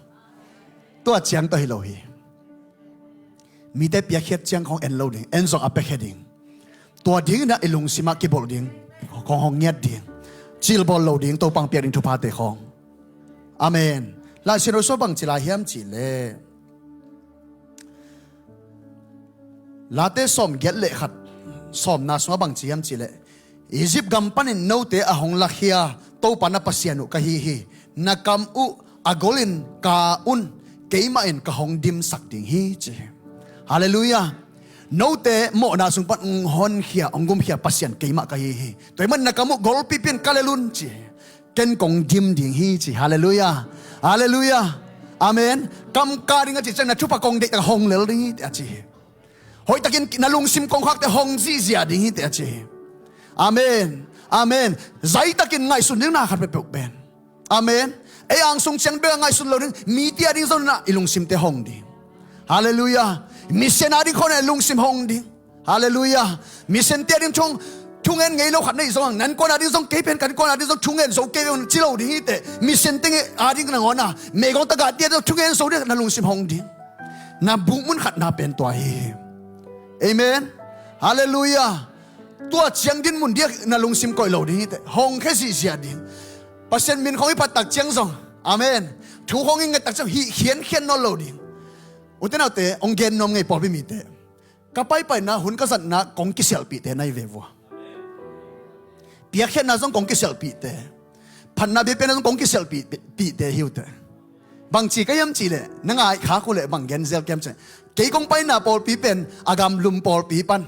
Tua ciang tawh hi lo hi. Mite piakkhiat ciang khong en lo ding, en zong a piakhia ding. Tua dinginah i lungsimah kibolh ding, khong hong ngiat ding. Cilbawl lo ding, Topan piak ding thuphate khong. Amen. Laisiangtho sua bang ci lai hiam cih leh, Late sawm giat le khat, sawmna sungah bang ci hiam cih leh, Egypt gam panin note a hong lakhia Topa na Pasian uh ka hi hi. Na kam uh a golin ka un, keimah in ka hong dimsak ding hi, ci hi. Halleluiah. Note mawhna sung pan hong honkhia, hong gumkhia Pasian keimah ka hi hi. Tua ahih manin na kam uh golpihpih in ka lel un, ci hi. Ken kong dim ding hi, ci. Halleluiah. Halleluiah. Amen. Kam ka ding a cih ciang na thupha kong deihtak hong lel ding hi, a ci hi. Hoihtakin na lungsim kongkhakte hong zihziah ding hi teh, a ci hi. Amen. Amen. Zaitakin ngaihsun ding na khat peuhpeuh pen. Amen. Ei angsung ciang bek a ngaihsun lo ding, mite a ding zong inah i lungsimte hong ding. Halleluiah. Mission a ding khawng inah i lungsim hong ding. Halleluiah. Mission te a ding thung, thungen ngei lo khat na hih zongin, nan kuan a ding zong kei pen, kan kuan a ding zong thungen zo kei pen ci lo ding hi teh. Mission te a ding nangawn a, meigong tagahte a ding zong thungen zo ding na lungsim hong ding. Na bukmun khatna pen tua hi. Amen. Halleluiah. Tua ciang dinmun ding ah na lungsim koih lo ding hi teh. Hong khia zihziah ding. Pasian min khong i phat tak ciang zong, amen, thu khong i nget tak ciang hih khiankhian nawn lo ding. Ute naute, hong gen nuam ngei pawlpi mite. Ka paipaina hun ka zatna kong kisialhpihte na hi ve vua. Piakkhiatna zong kong kisialhpihte. Phatna biakpiakna zong kong kisialhpih, pihte hi uh teh. Bangci ka hiam cih leh, na ngai khak uh leh bang gen zel ka hiam cih leh, kei kong paina pawlpi pen a gamlum pawlpi pan,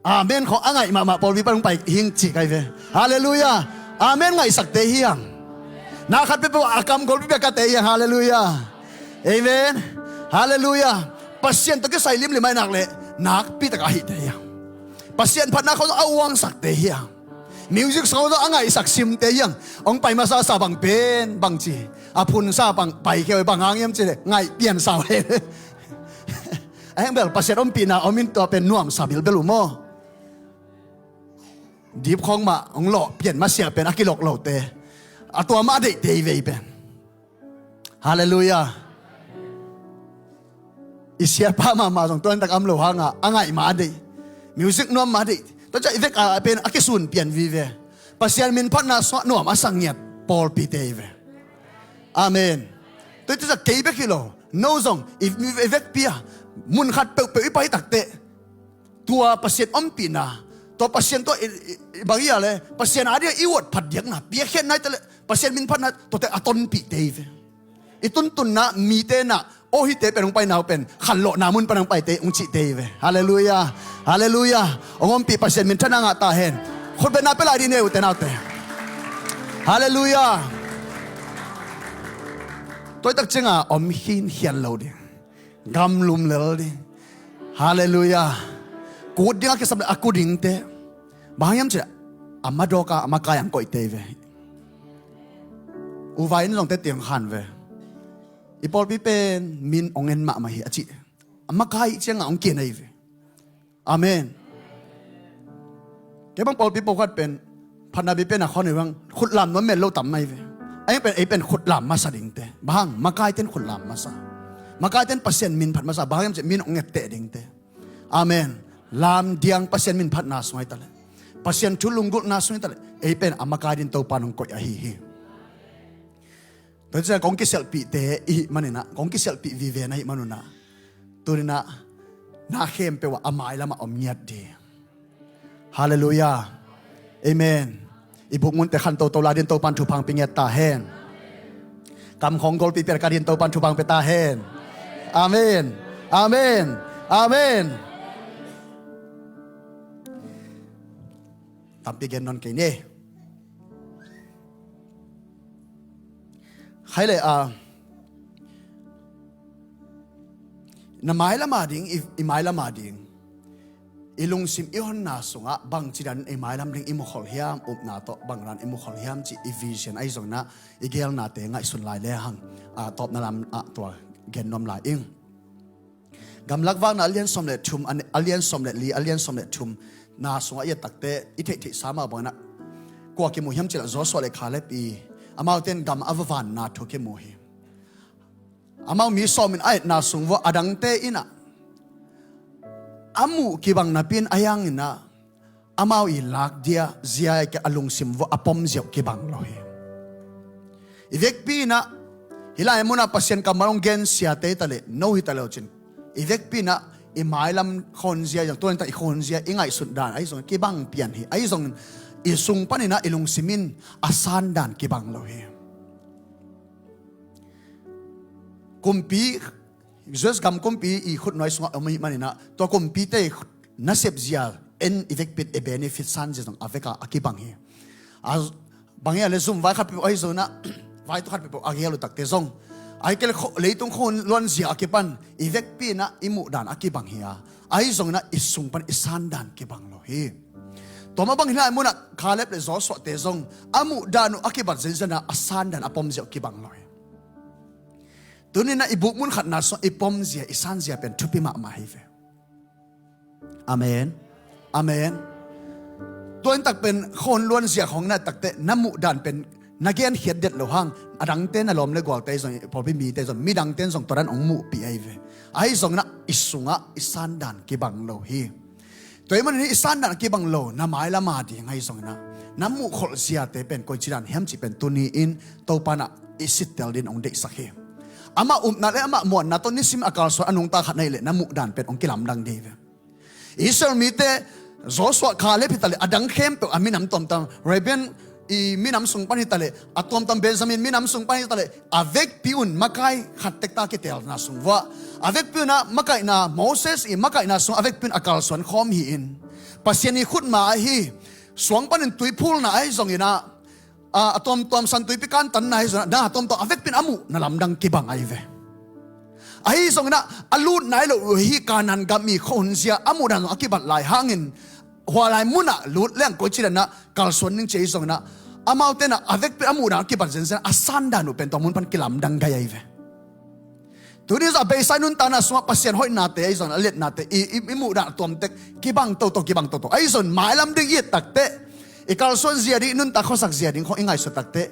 amen khong a ngaih mahmah pawlpi pan hong pai hing cih ka hi ve. Halleluiah. Amen ngaihsakte hi hang. Na khat peuhpeuh a kam golpihpih a kate hi hang. Halleluiah. Amen. Halleluiah. Pasian tawh kisai limlim a i nak leh nakpi tak a hihte hi hang. Pasian phatna khong a uangsakte hi hang. Music song a ngaihsak simte hi hang. Hong pai masa sa bang pen, bangci, a phunsa bang paikhia uh, bang hang hiam cih leh ngaih piansa uh hi. A heng bel Pasian ompihna om in, tua pen nuamsa bilbel uh maw. Dip khong mah hong lawh pian masiah pen a kilok lote, a tua mah a deihte hi ve hi pen. Halleluiah. I siapa mahmah zong tuantak a om lo hangah a ngaih mah a deih. Music nuam mah a deih. Tua ciang i vek a pen a kisun pian vive. Pasian min phatna sungah nuam a sa ngiat pawlpite hi ve. Amen. Tua hi tua ciang kei bek hi lo, no zong i, i vekpi a mun khat peuhpeuh i pai takteh, tua Pasian ompihna, tua Pasian tua i, i, i bang hi a le, Pasian a ding a i uat phat diakna, piakkhiatna hi ta le, Pasian min phatna, tuate a tonpihte hi ve. I tuntunna, mite na, aw hihte pen hong paina uh pen khanlawhna mun pan hong paite hong cihte hi ve. Halleluiah. Halleluiah. Hong ompih Pasian minthanna ngah ta hen. Khutbetna pia lai dih ni, ute naute. Halleluiah. Tuaitak cianga om khinkhian lo ding. Gamlum lel ding. Halleluiah. Kut ding a kisam le a kut dingte. Bang hang hiam cih leh, a madawk a, a makai ang koihte hi ve. U Vai in zong teti ang khan ve. I pawlpi pen min ong en mahmah hi a ci. A makai cianga ong kian ahi ve. Amen. Kei bang pawlpi pawlkhat pen phatna biakpiakna khawng nei bang khutlam nuam mel lo tam ahi ve. Ei pen, ei pen khutlam masa dingte. Bang hang, makaiten khutlam masa. Makaiten Pasian min phat masa. Bang hang hiam cih leh min hong etteh dingte. Amen. Lamdiang Pasian min phatna sung ahi taleh, Pasian thu lunggulhna sung ahi taleh, ei pen a makai ding Topa in hong koih ahi hi. Tua ciang kong kisialhpihte i hih maninah, kong kisialhpih vive na hih manunah, tuninah na khempeuh ah a mailamah om ngiat ding. Halleluiah. Amen. I bukmunte khan toto lai ding Topa in thupha hong pia ngiat ta hen. Kam khawng golpih pial ka ding Topa in thupha hong pia ta hen. Amen. Amen. Amen. Tampi gen nawn kei ni. Khaile a, na mailam a ding, i, i mailam a ding, i lungsim i honna sungah bangci dan i mailam ding i mukholh hiam, upna tawh bang dan i mukholh hiam cih i vision ahi zonginah i gelnate ngaihsun lai lehang, a, tawpna lam ah tua gen nuam lai ing. Gamlak Vakna a lian sawm le thum, a lian sawm le li, a lian sawm le thum na sungah i et takte i theihtheihsa mah banginah kua kimu hiam cih leh Joshua le Caleb i, amaute in gam a va vanna thu kimu hi. Amau mi sawm in a etna sung vua a dangte inah a muh kibang napi in a hianginah amau i lak dia zia a lungsim vua a pom zia uh kibang lo hi. I vekpi inah hih lai munah Pasian kammal hong gensiate hi taleh no hi taleh uh cin, i vekpi inah i mailam khonzia zong tuan ta i khonzia i ngaihsut dan ahi zong kibang pian hi. Ahi zong i sung paninah i lungsim in a san dan kibang lo hi. Kumpi, US gam kumpi i khutnuai sungah om ahih maninah tua kumpite i nasep zia en i vekpi in i benefit san zia zong a veka a kibang hi. A bang hia le zum vai khat peuh ahi zonginah vai tu khat peuh a gel uh takte zong ahi kei le leitung khun luan zia a kipan i vekpi inah i muh dan a kibang hi a, ahi zonginah i sung pan i san dan kibang lo hi. Tua mah bang hih lai munah Caleb le Joshua te zong a muh dan uh a kibat zenzen a, a san dan a pom zia uh kibang lo hi. Tuninah i bukmun khatna sung i pom zia i san zia pen thupi mahmah hi ve. Amen. Amen. Tua in tak pen khon luan zia khong na takte na muh dan pen na genkhiat det lo hang a dangte na lawm le gualte zong i pawlpi mite zong midangte in zong tua dan hong muhpih ahi ve. Ahi zonginah i sungah i san dan kibang lo hi. Tua ahih manin i san dan a kibang lo na mailam a ding ahi zonginah na muhkholh ziate pen koici dan hiam cih pen tuni in Topa inah i sittel din hong deihsak hi. Amah upna le amah muanna tawh nisim a kalsuan a nungta khat na hih leh na muh dan pen hong kilamdang ding hi ve. Israel mite Joshua, Caleb hi taleh a dang khempeuh a minam tuamtuam, Reuben i minam sung pan hi taleh a tuamtuam, Benjamin minam sung pan hi taleh a vekpi un makai khat tekta kitelna sung vua a vekpi unah makaihna, Moses i makaihna sung a vekpi un a kalsuan khawm hi-in Pasian i khutma ahi suang panin tuiphulna ahi zonginah a, a tuamtuam santuipi kantanna ahi zonginah dan a tuamtuam a vekpi in a muhna lamdang kibang ahi ve. Ahi zonginah a lut nai lo uh hi Kanaan gam i khuahun zia a muh dan zong a kibat lai hangin hua lai munah lut leng koici danah kalsuan ding ci ahi zonginah amaute inah a vekpi a muh dan a kibat zenzen a san dan uh pen tua mun pan kilamdang gai ahi ve. Tuni zong a beisa i nuntakna sungah Pasian hoihnate ahi zong a liatnate i, i, i muh dan a tuamtek kibang toto, kibang toto ahi zong mailam ding i et takte i kalsuan zia ding i nuntak khuasak zia ding khong i ngaihsut takte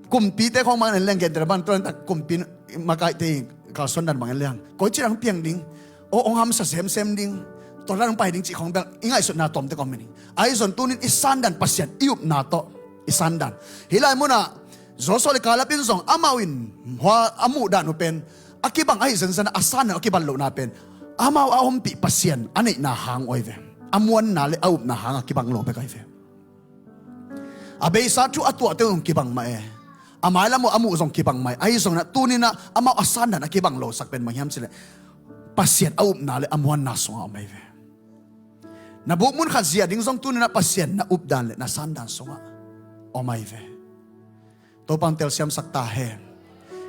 kumpite khong bangin en leng gente bang tuan tak kumpi makaite i kalsuan dan bangin leng koici dang piang ding, o hong hamsa semsem ding, tua dan hong pai ding cih khong bel i ngaihsutna tuamtek om hi. Ahi zong tunin i san dan Pasian i upna tawh i san dan hih lai munah Joshua le Caleb in zong amau in hua a muh dan uh pen a kibang ahi zenzen a san dan a kibat lohna pen amau a ompih Pasian a neihna hang uh ahi ve. A muanna le a upna hang a kibang lo bek ahi ve. A beisa thu a tuahte uh zong kibang mah e. A mailam uh a muh zong kibang mah e. Ahi zonginah tuninah amau a san dan a kibang losak pen bang hiam cih leh Pasian a upna le a muanna sungah om ahi ve. Na bukmun khat zia ding zong tuninah Pasian na up dan le na san dan sungah om ahi ve. Topa in telsiamsak ta hen.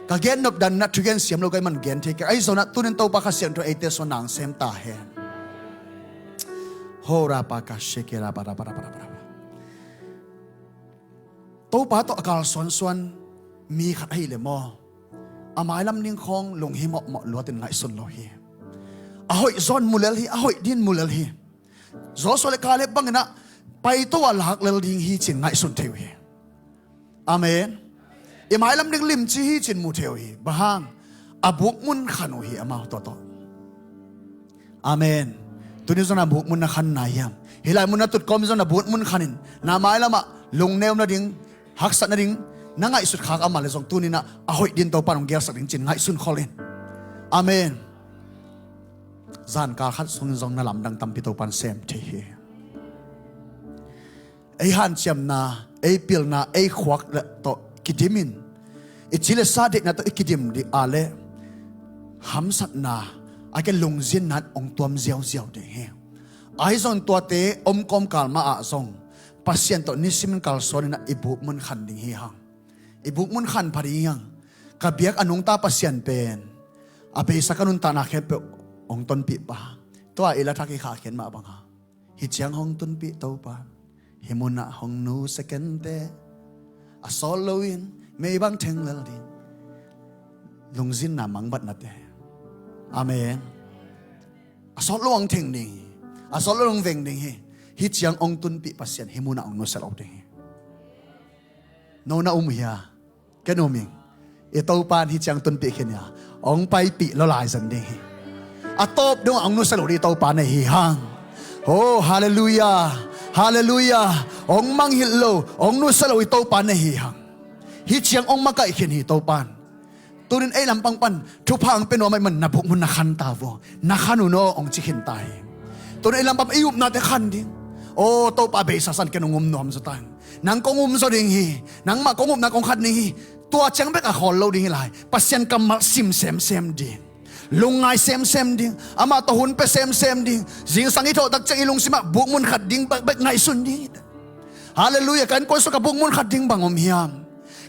Ka gennop dan inah thugen siam lo ka hih man gen thei keng. Ahi zonginah tunin Topa Kha Siangtho in eite sungah na sem ta hen. Ho ra pa ka sheke ra pa ra pa ra pa ra pa ra. Topa tawh a kalsuansuan mi khat ahi le maw, a mailam ding khawng lung hi mawhmawh luatin ngaihsun lo hi. A hoih zawn mu lel hi, a hoih din mu lel hi. Joshua le Caleb banginah paito a lak lel ding hi ci-in ngaihsun thei uh hi. Amen. I mailam ding limci hi cin mu thei uh hi. Bang hang? A bukmun khan uh hi amau tawh tawh. Amen. Tuni zong a bukmun na khan na hiam? Hih lai mun na tutkawm zong a bukmun khan in, na mailamah lungneu nading, haksat nading na ngaihsut khak a mah le zong tuni-in a hoih ding Topa in hong gelsak ding cin ngaihsun khol in. Amen. Zanka khat sungin zong na lamdang tampi Topa in sem thei hi. Ei hanciamna, ei pilna, ei khuak le tawh kidim in, i ci le sa deihna tawh i kidim dih a le hamsatna a ke lungzinna in hong tuam ziauziau ding hi. Ahi zong tuate omkawm kal mah ah zong Pasian tawh nisimin kalsuan in a i bukmun khan ding hi hang. I bukmun khan pha ding hi hang. Ka biak a nungta Pasian pen a beisa ka nuntakna khempeuh hong tonpih pa. Tua i la thak i khah khian mah bang hang? Hih ciang hong tunpih Topa, hih munah hong nusia kenteh. A sawt loin mei bang theng lel ding. Lungzinna mangbatnate. Amen. A sawt lo hong theng ding hi. A sawt lo hong veng ding hi. Hih ciang hong tunpih Pasian hih munah hong nusia lo ding hi. No na um hia? Ken um ing. I Topa in hih ciang tunpih khin hia? Hong paipih lo lai zan ding hi. A tawp dong hong nusia lo ding i Topa na hi hang. Oh, halleluiah. Halleluiah. Hong mangngilh lo, hong nusia lo i Topa na hi hang. Hih ciang hong makaih khin hi Topa in. Tunin ei lampang pan thupha hong pia nuam ahih man na bukmun na khan ta vo. Na khan un aw hong ci khin ta hi. Tunin ei lampang pan i upnate khan ding. Oh, Topa beisa san ken hong um nuam zaw ta hi. Nang kong um zaw ding hi. Nangmah kong upna kong khan ding hi. Tua ciang bek a khawl lo ding hi lai. Pasian kammal sim semsem ding. Lungngai semsem ding. Amah tawh hun pia semsem ding. Zingsang i thawh tak ciang i lungsimah bukmun khat ding bek, bek ngaihsun ding. Halleluiah. Ka innkuan sung ka bukmun khat ding bang om hiam?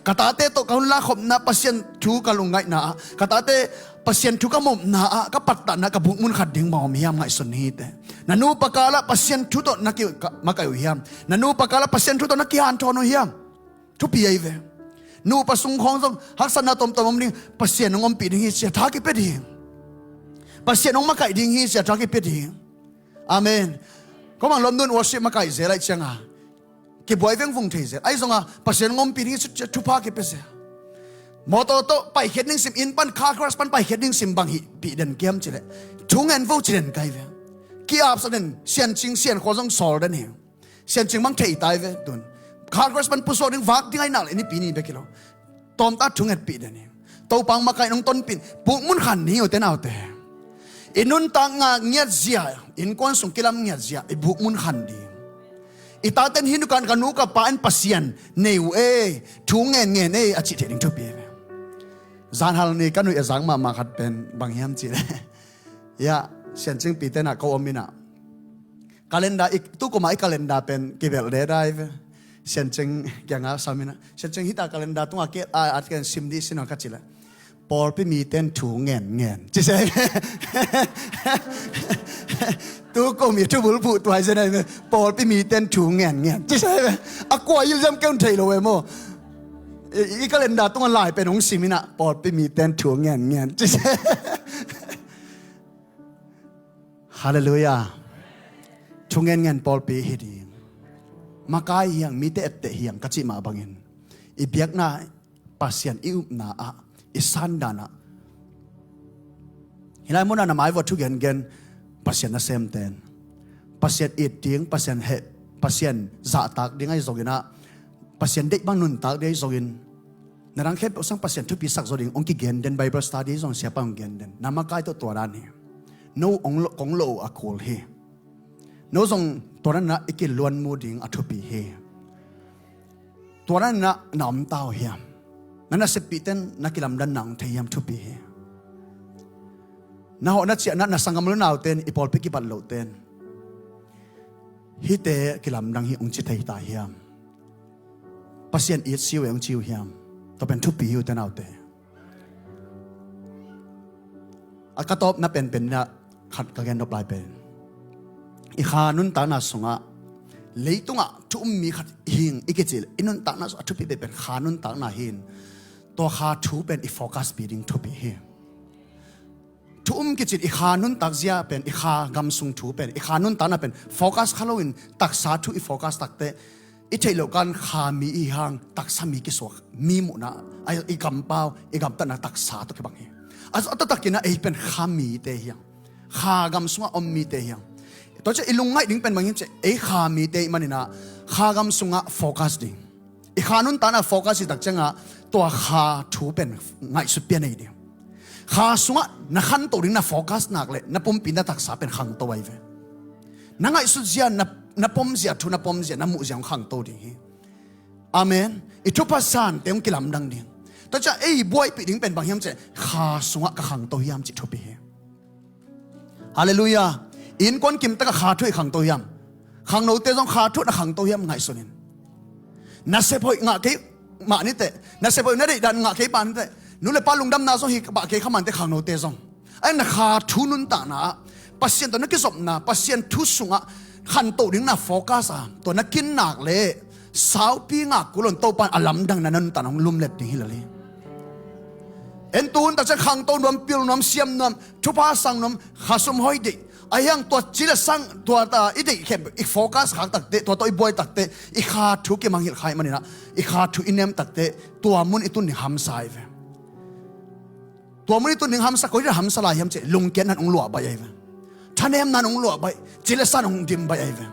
Ka tate tawh ka hun lakhopna Pasian thu ka lungngaihna ah, ka tate Pasian thu ka mopna ah, ka pattahna ka bukmun khat ding bang om hiam ngaihsun hi teh. Na nupa kalah Pasian thu tawh na ki, ka, makaih uh hiam? Na nupa kalah Pasian thu tawh na kihanthawn uh hiam? Thupi ahi ve. Nupa sung khawng zong haksatna tomtom om ding, Pasian hong ompih ding hi cia tha kipia ding. Pasian hong makaih ding hi cia tha kipia ding. Amen. Ko mang lom nun worship makaih zel ahih cianga kibuai vengvung thei zel. Ahi zonga Pasian hong ompih ding hi cia thupha kipia zel. Mawtaw tawh paikhiat ding sim, inn pan car crash pan paikhiat ding sim bang hih pih den kiam cileh. Thu ngen vo ci den kai ve. Ki-apsak den, siancing siankhua zong sawl den hi. Siancing bang thei tai ve tun. Car crash pan pusuak ding vak ding ahi nak le nipi ni bek hi lo. Tawmta thungetpih den hi. Topa hong makaih nong tonpih in bukmun khan ni uh te naute. I nuntakna ngiatzia, innkuan sung kilam ngiatzia i bukmun khan ding. I taten hih nukan ka nu ka pa in Pasian nei uh ei, thu ngen ngen ei a cih thei ding thupi ve. Zanhal ni ka nuih a zang mahmah khat pen bang hiam cih le. Ya, siancingpi tenah ko om inah. Calendar, i, tukuma i calendar pen kibelh de dai ve. Siancing kianga sam inah. Siancing hita calendar tunga ke, a, at ken sim dih sin ka ci le. Pawlpi miten thu ngen ngen. Ci se. Tukum i thubul phuh tuai se nai ve. Pawlpi miten thu ngen ngen. Ci se ve. A kua il jam keun thei lo ve maw. I, i calendar tunga lai pen hong sim inah. Pawlpi miten thu ngen ngen. Ci se. Halleluiah. Thu ngen ngen pawlpi hi ding. Makai hiang, mite etteh hiang ka cih mah bangin i biakna Pasian i upna ah, i sandan ah. Hih lai munah na mai vua thu gengen Pasian nasemten Pasian it ding, Pasian heh, Pasian zahtak ding ahi zongin ah, Pasian deih bang nuntak ding ahi zongin na dang khempeuh sang Pasian thupi sak zaw ding hong kigen den, Bible study zong siapa hong gen den. Na makai tawh tua dan hi. No hong lo, kong lo uh a kul hi. No zong tua dan inah i kiluan mu ding a thupi hi. Tua dan inah na om ta uh hiam? Na naseppihten na kilamdanna hong thei hiam? Thupi hi. Na hawh na ciahna, na sanggam le nauten, i pawlpi kibat lohten hihte kilamdang hi hong ci thei ta hiam? Pasian it si uh e hong ci uh hiam? Tua pen thupi hi uh te naute. A ka tawpna penpen inah khat ka gen nop lai pen, i kha nuntakna sungah leitungah thu um mi khat hing i kici le i nuntakna sungah a thupi penpen kha nuntakna hi in, tua kha thu pen i focus pi ding thupi hi. Thu um kicin i kha nuntak zia pen, i kha gam sung thu pen, i kha nuntakna pen focus kha loin taksa thu i focus takteh I theih loh kan kha mi i hang taksa mi kisuak, mi muhna, a, i kampau, i gamtatna taksa tawh kibang hi. A, a taktakin a ei pen kha mite hi hang. Kha gam sungah om mite hi hang. Tua ciah i lungngaih ding pen bang hiam ciah, ei kha mite i hih manin ah kha gam sungah focus ding. I kha nuntakna focus i tak ciangah tua kha thu pen ngaihsut pia nei ding. Kha sungah na khanto ding na focus nak leh na pumpi na taksa pen khangto ahi ve. Na ngaihsut zia, na, na pom zia, thu na pom zia, na muh zia hong khangto ding hi. Amen. I thupha sante hong kilamdang ding. Tua ciah ei buaipih ding pen bang hiam ciah, kha sungah ka khangto hiam cih thupi hi. Halleluiah. Innkuan kimtak ah kha thu i khangto hiam? Khangnote zong kha thu na khangto hiam ngaihsun in. Nasep hoih ngah kei mah niteh, nasep hoih na deihdan ngah kei mah niteh, nu le pa lungdamna zong hi pah kei kha mah niteh khangnote zong. Ahi na kha thu nuntakna ah Pasian tawh na kizopna, Pasian thu sungah khanto ding na focus a, tua na kin nak leh saupi ngak kul lo in Topa in a lamdangna na nuntakna hong lumlet ding hi lel hi. En tu hun tak ciang khangto nuam, pil nuam, siam nuam, thupha sang nuam, khasum hoih deih. Ahi hang tua ci le sang, tua ta i deih khempeuh i focus khak takteh, tua tawh i buai takteh, i kha thu kimangngilh kha i hih manin ah, i kha thu i nem takteh, tua mun i tun ding hamsa hi ve. Tua mun i tun ding hamsa, koi ding hamsa lai hiam ciah, lungkiatna in hong luah baih ahi ve. Thanemna in hong luah baih, ci le sa in hong dim baih ahi ve.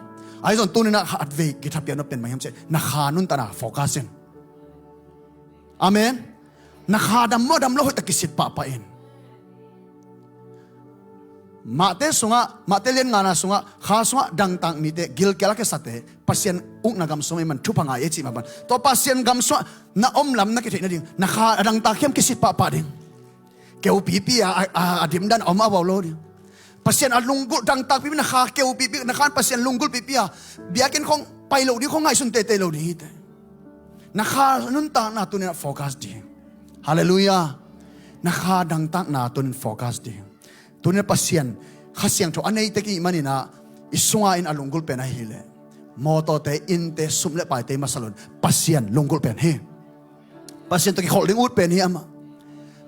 Ahi zong tuni-in ah khatvei kithapiak nop pen bang hiam ciah, na kha nuntakna focus in. Amen. Na kha dam maw dam lo hoih tak kisit pahpah in. Mahte sungah, Mahte lian ngana sungah, kha sungah dangtak mite, gilkial a kisate, Pasian ukna gam sungah i man thupha ngah ei cih mah bang. Tua Pasian gam sungah na om lam na kitheih nading, na kha a dangtak hiam kisit pahpah ding. Keu pipi a, a, a, a dimdan a om a vau lo ding. Pasian a lunggulh dangtak pipi, na kha keu pipi, na khan Pasian lunggulh pipi a, biakinn khong pai lo ding khong ngaihsun teitei lo ding hi te. Na kha nuntakna tuni-in ah focus ding. Halleluiah. Na kha dangtakna tuni-in focus ding. Tuni-in ah Pasian Kha Siangtho a nei tek i hih manin ah i sungah in a lunggulh pen ahih leh mawtawte, innte, sum le paite i masa lo in Pasian lunggulh pen hi. Pasian tawh kikholh ding ut pen hi amah.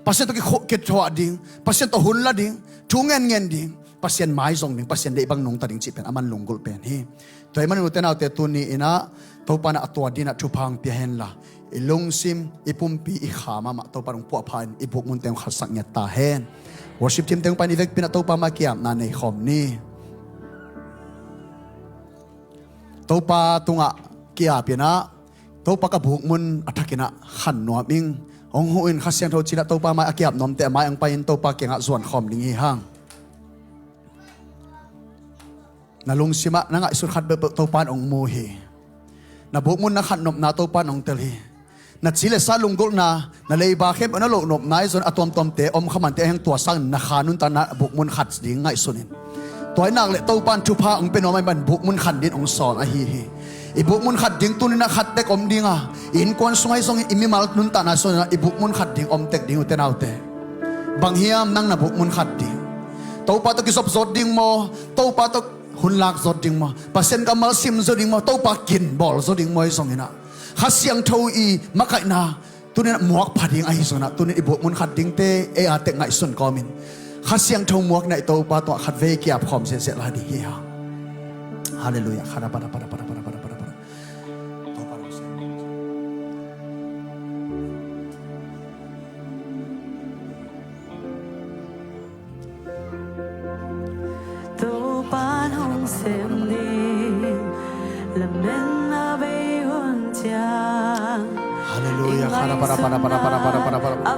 Pasian tawh kikho-, kithuah ding, Pasian tawh hun la ding, thu ngenngen ding, Pasian mai zong ding, Pasian deih bang nungta ding cih pen aman lunggulh pen hi. Tua ahih manin ute naute tuni-in ah Topa in ah a tua dingin ah thupha hong pia hen la, i lungsim, i pumpi, i kha mahmah Topa in hong puahpha in i bukmunte hong khatsak ngiat ta hen. Worship team te hong pai in i vekpi in ah Topa mai ah ki-apna nei khawm ni. Topa tungah ki-ap in ah, Topa ka bukmun a thakin ah khan nuam ing. Hong huh in, Kha Siangtho ci in ah Topa mai a ki-ap nuamte a mai hong pai in Topa kiangah zuan khawm ding hi hang. Na lungsim ah na ngaihsut khat peuhpeuh Topa in hong mu hi. Na bukmun na khan nopna Topa in hong tel hi. Na ci le sa lunggulhna, na leiba khempeuh na loh nopna ahi zong a tuamtuamte om kha mah inteh, ahi hang tua sangin na kha nuntakna bukmun khat ding ngaihsun in. Tua ahih nak leh Topa in thupha hong pia nuam ahih manin bukmun khat dingin hong sawl ahi hi. I bukmun khat ding tuni-in ah khat tek om ding a, i innkuan sung ahi zongin i mimal nuntakna sungin ah i bukmun khat ding om tek ding ute naute. Bang hiam nang na bukmun khat ding? Topa tawh kizop zawt ding maw? Topa tawh hun lak zawt ding maw? Pasian kammal sim zo ding maw? Topa kin bawl zo ding maw ahi zongin ah, Kha Siangtho i makaihna tuni-in ah muak pha ding ahi zongin ah, tuni-in i bukmun khat dingte ei a tek ngaihsun kawmin Kha Siangtho muakna i Topa tungah khatvei ki-ap khawm ziahziah lai ding hi hang. Halleluiah. Khada pada pada pada pada pada pada pada. Topa in hong sem. Topa in hong sem ding, lamen a bei hun ciang. Halleluiah. Khada pada pada pada pada pada pada pada.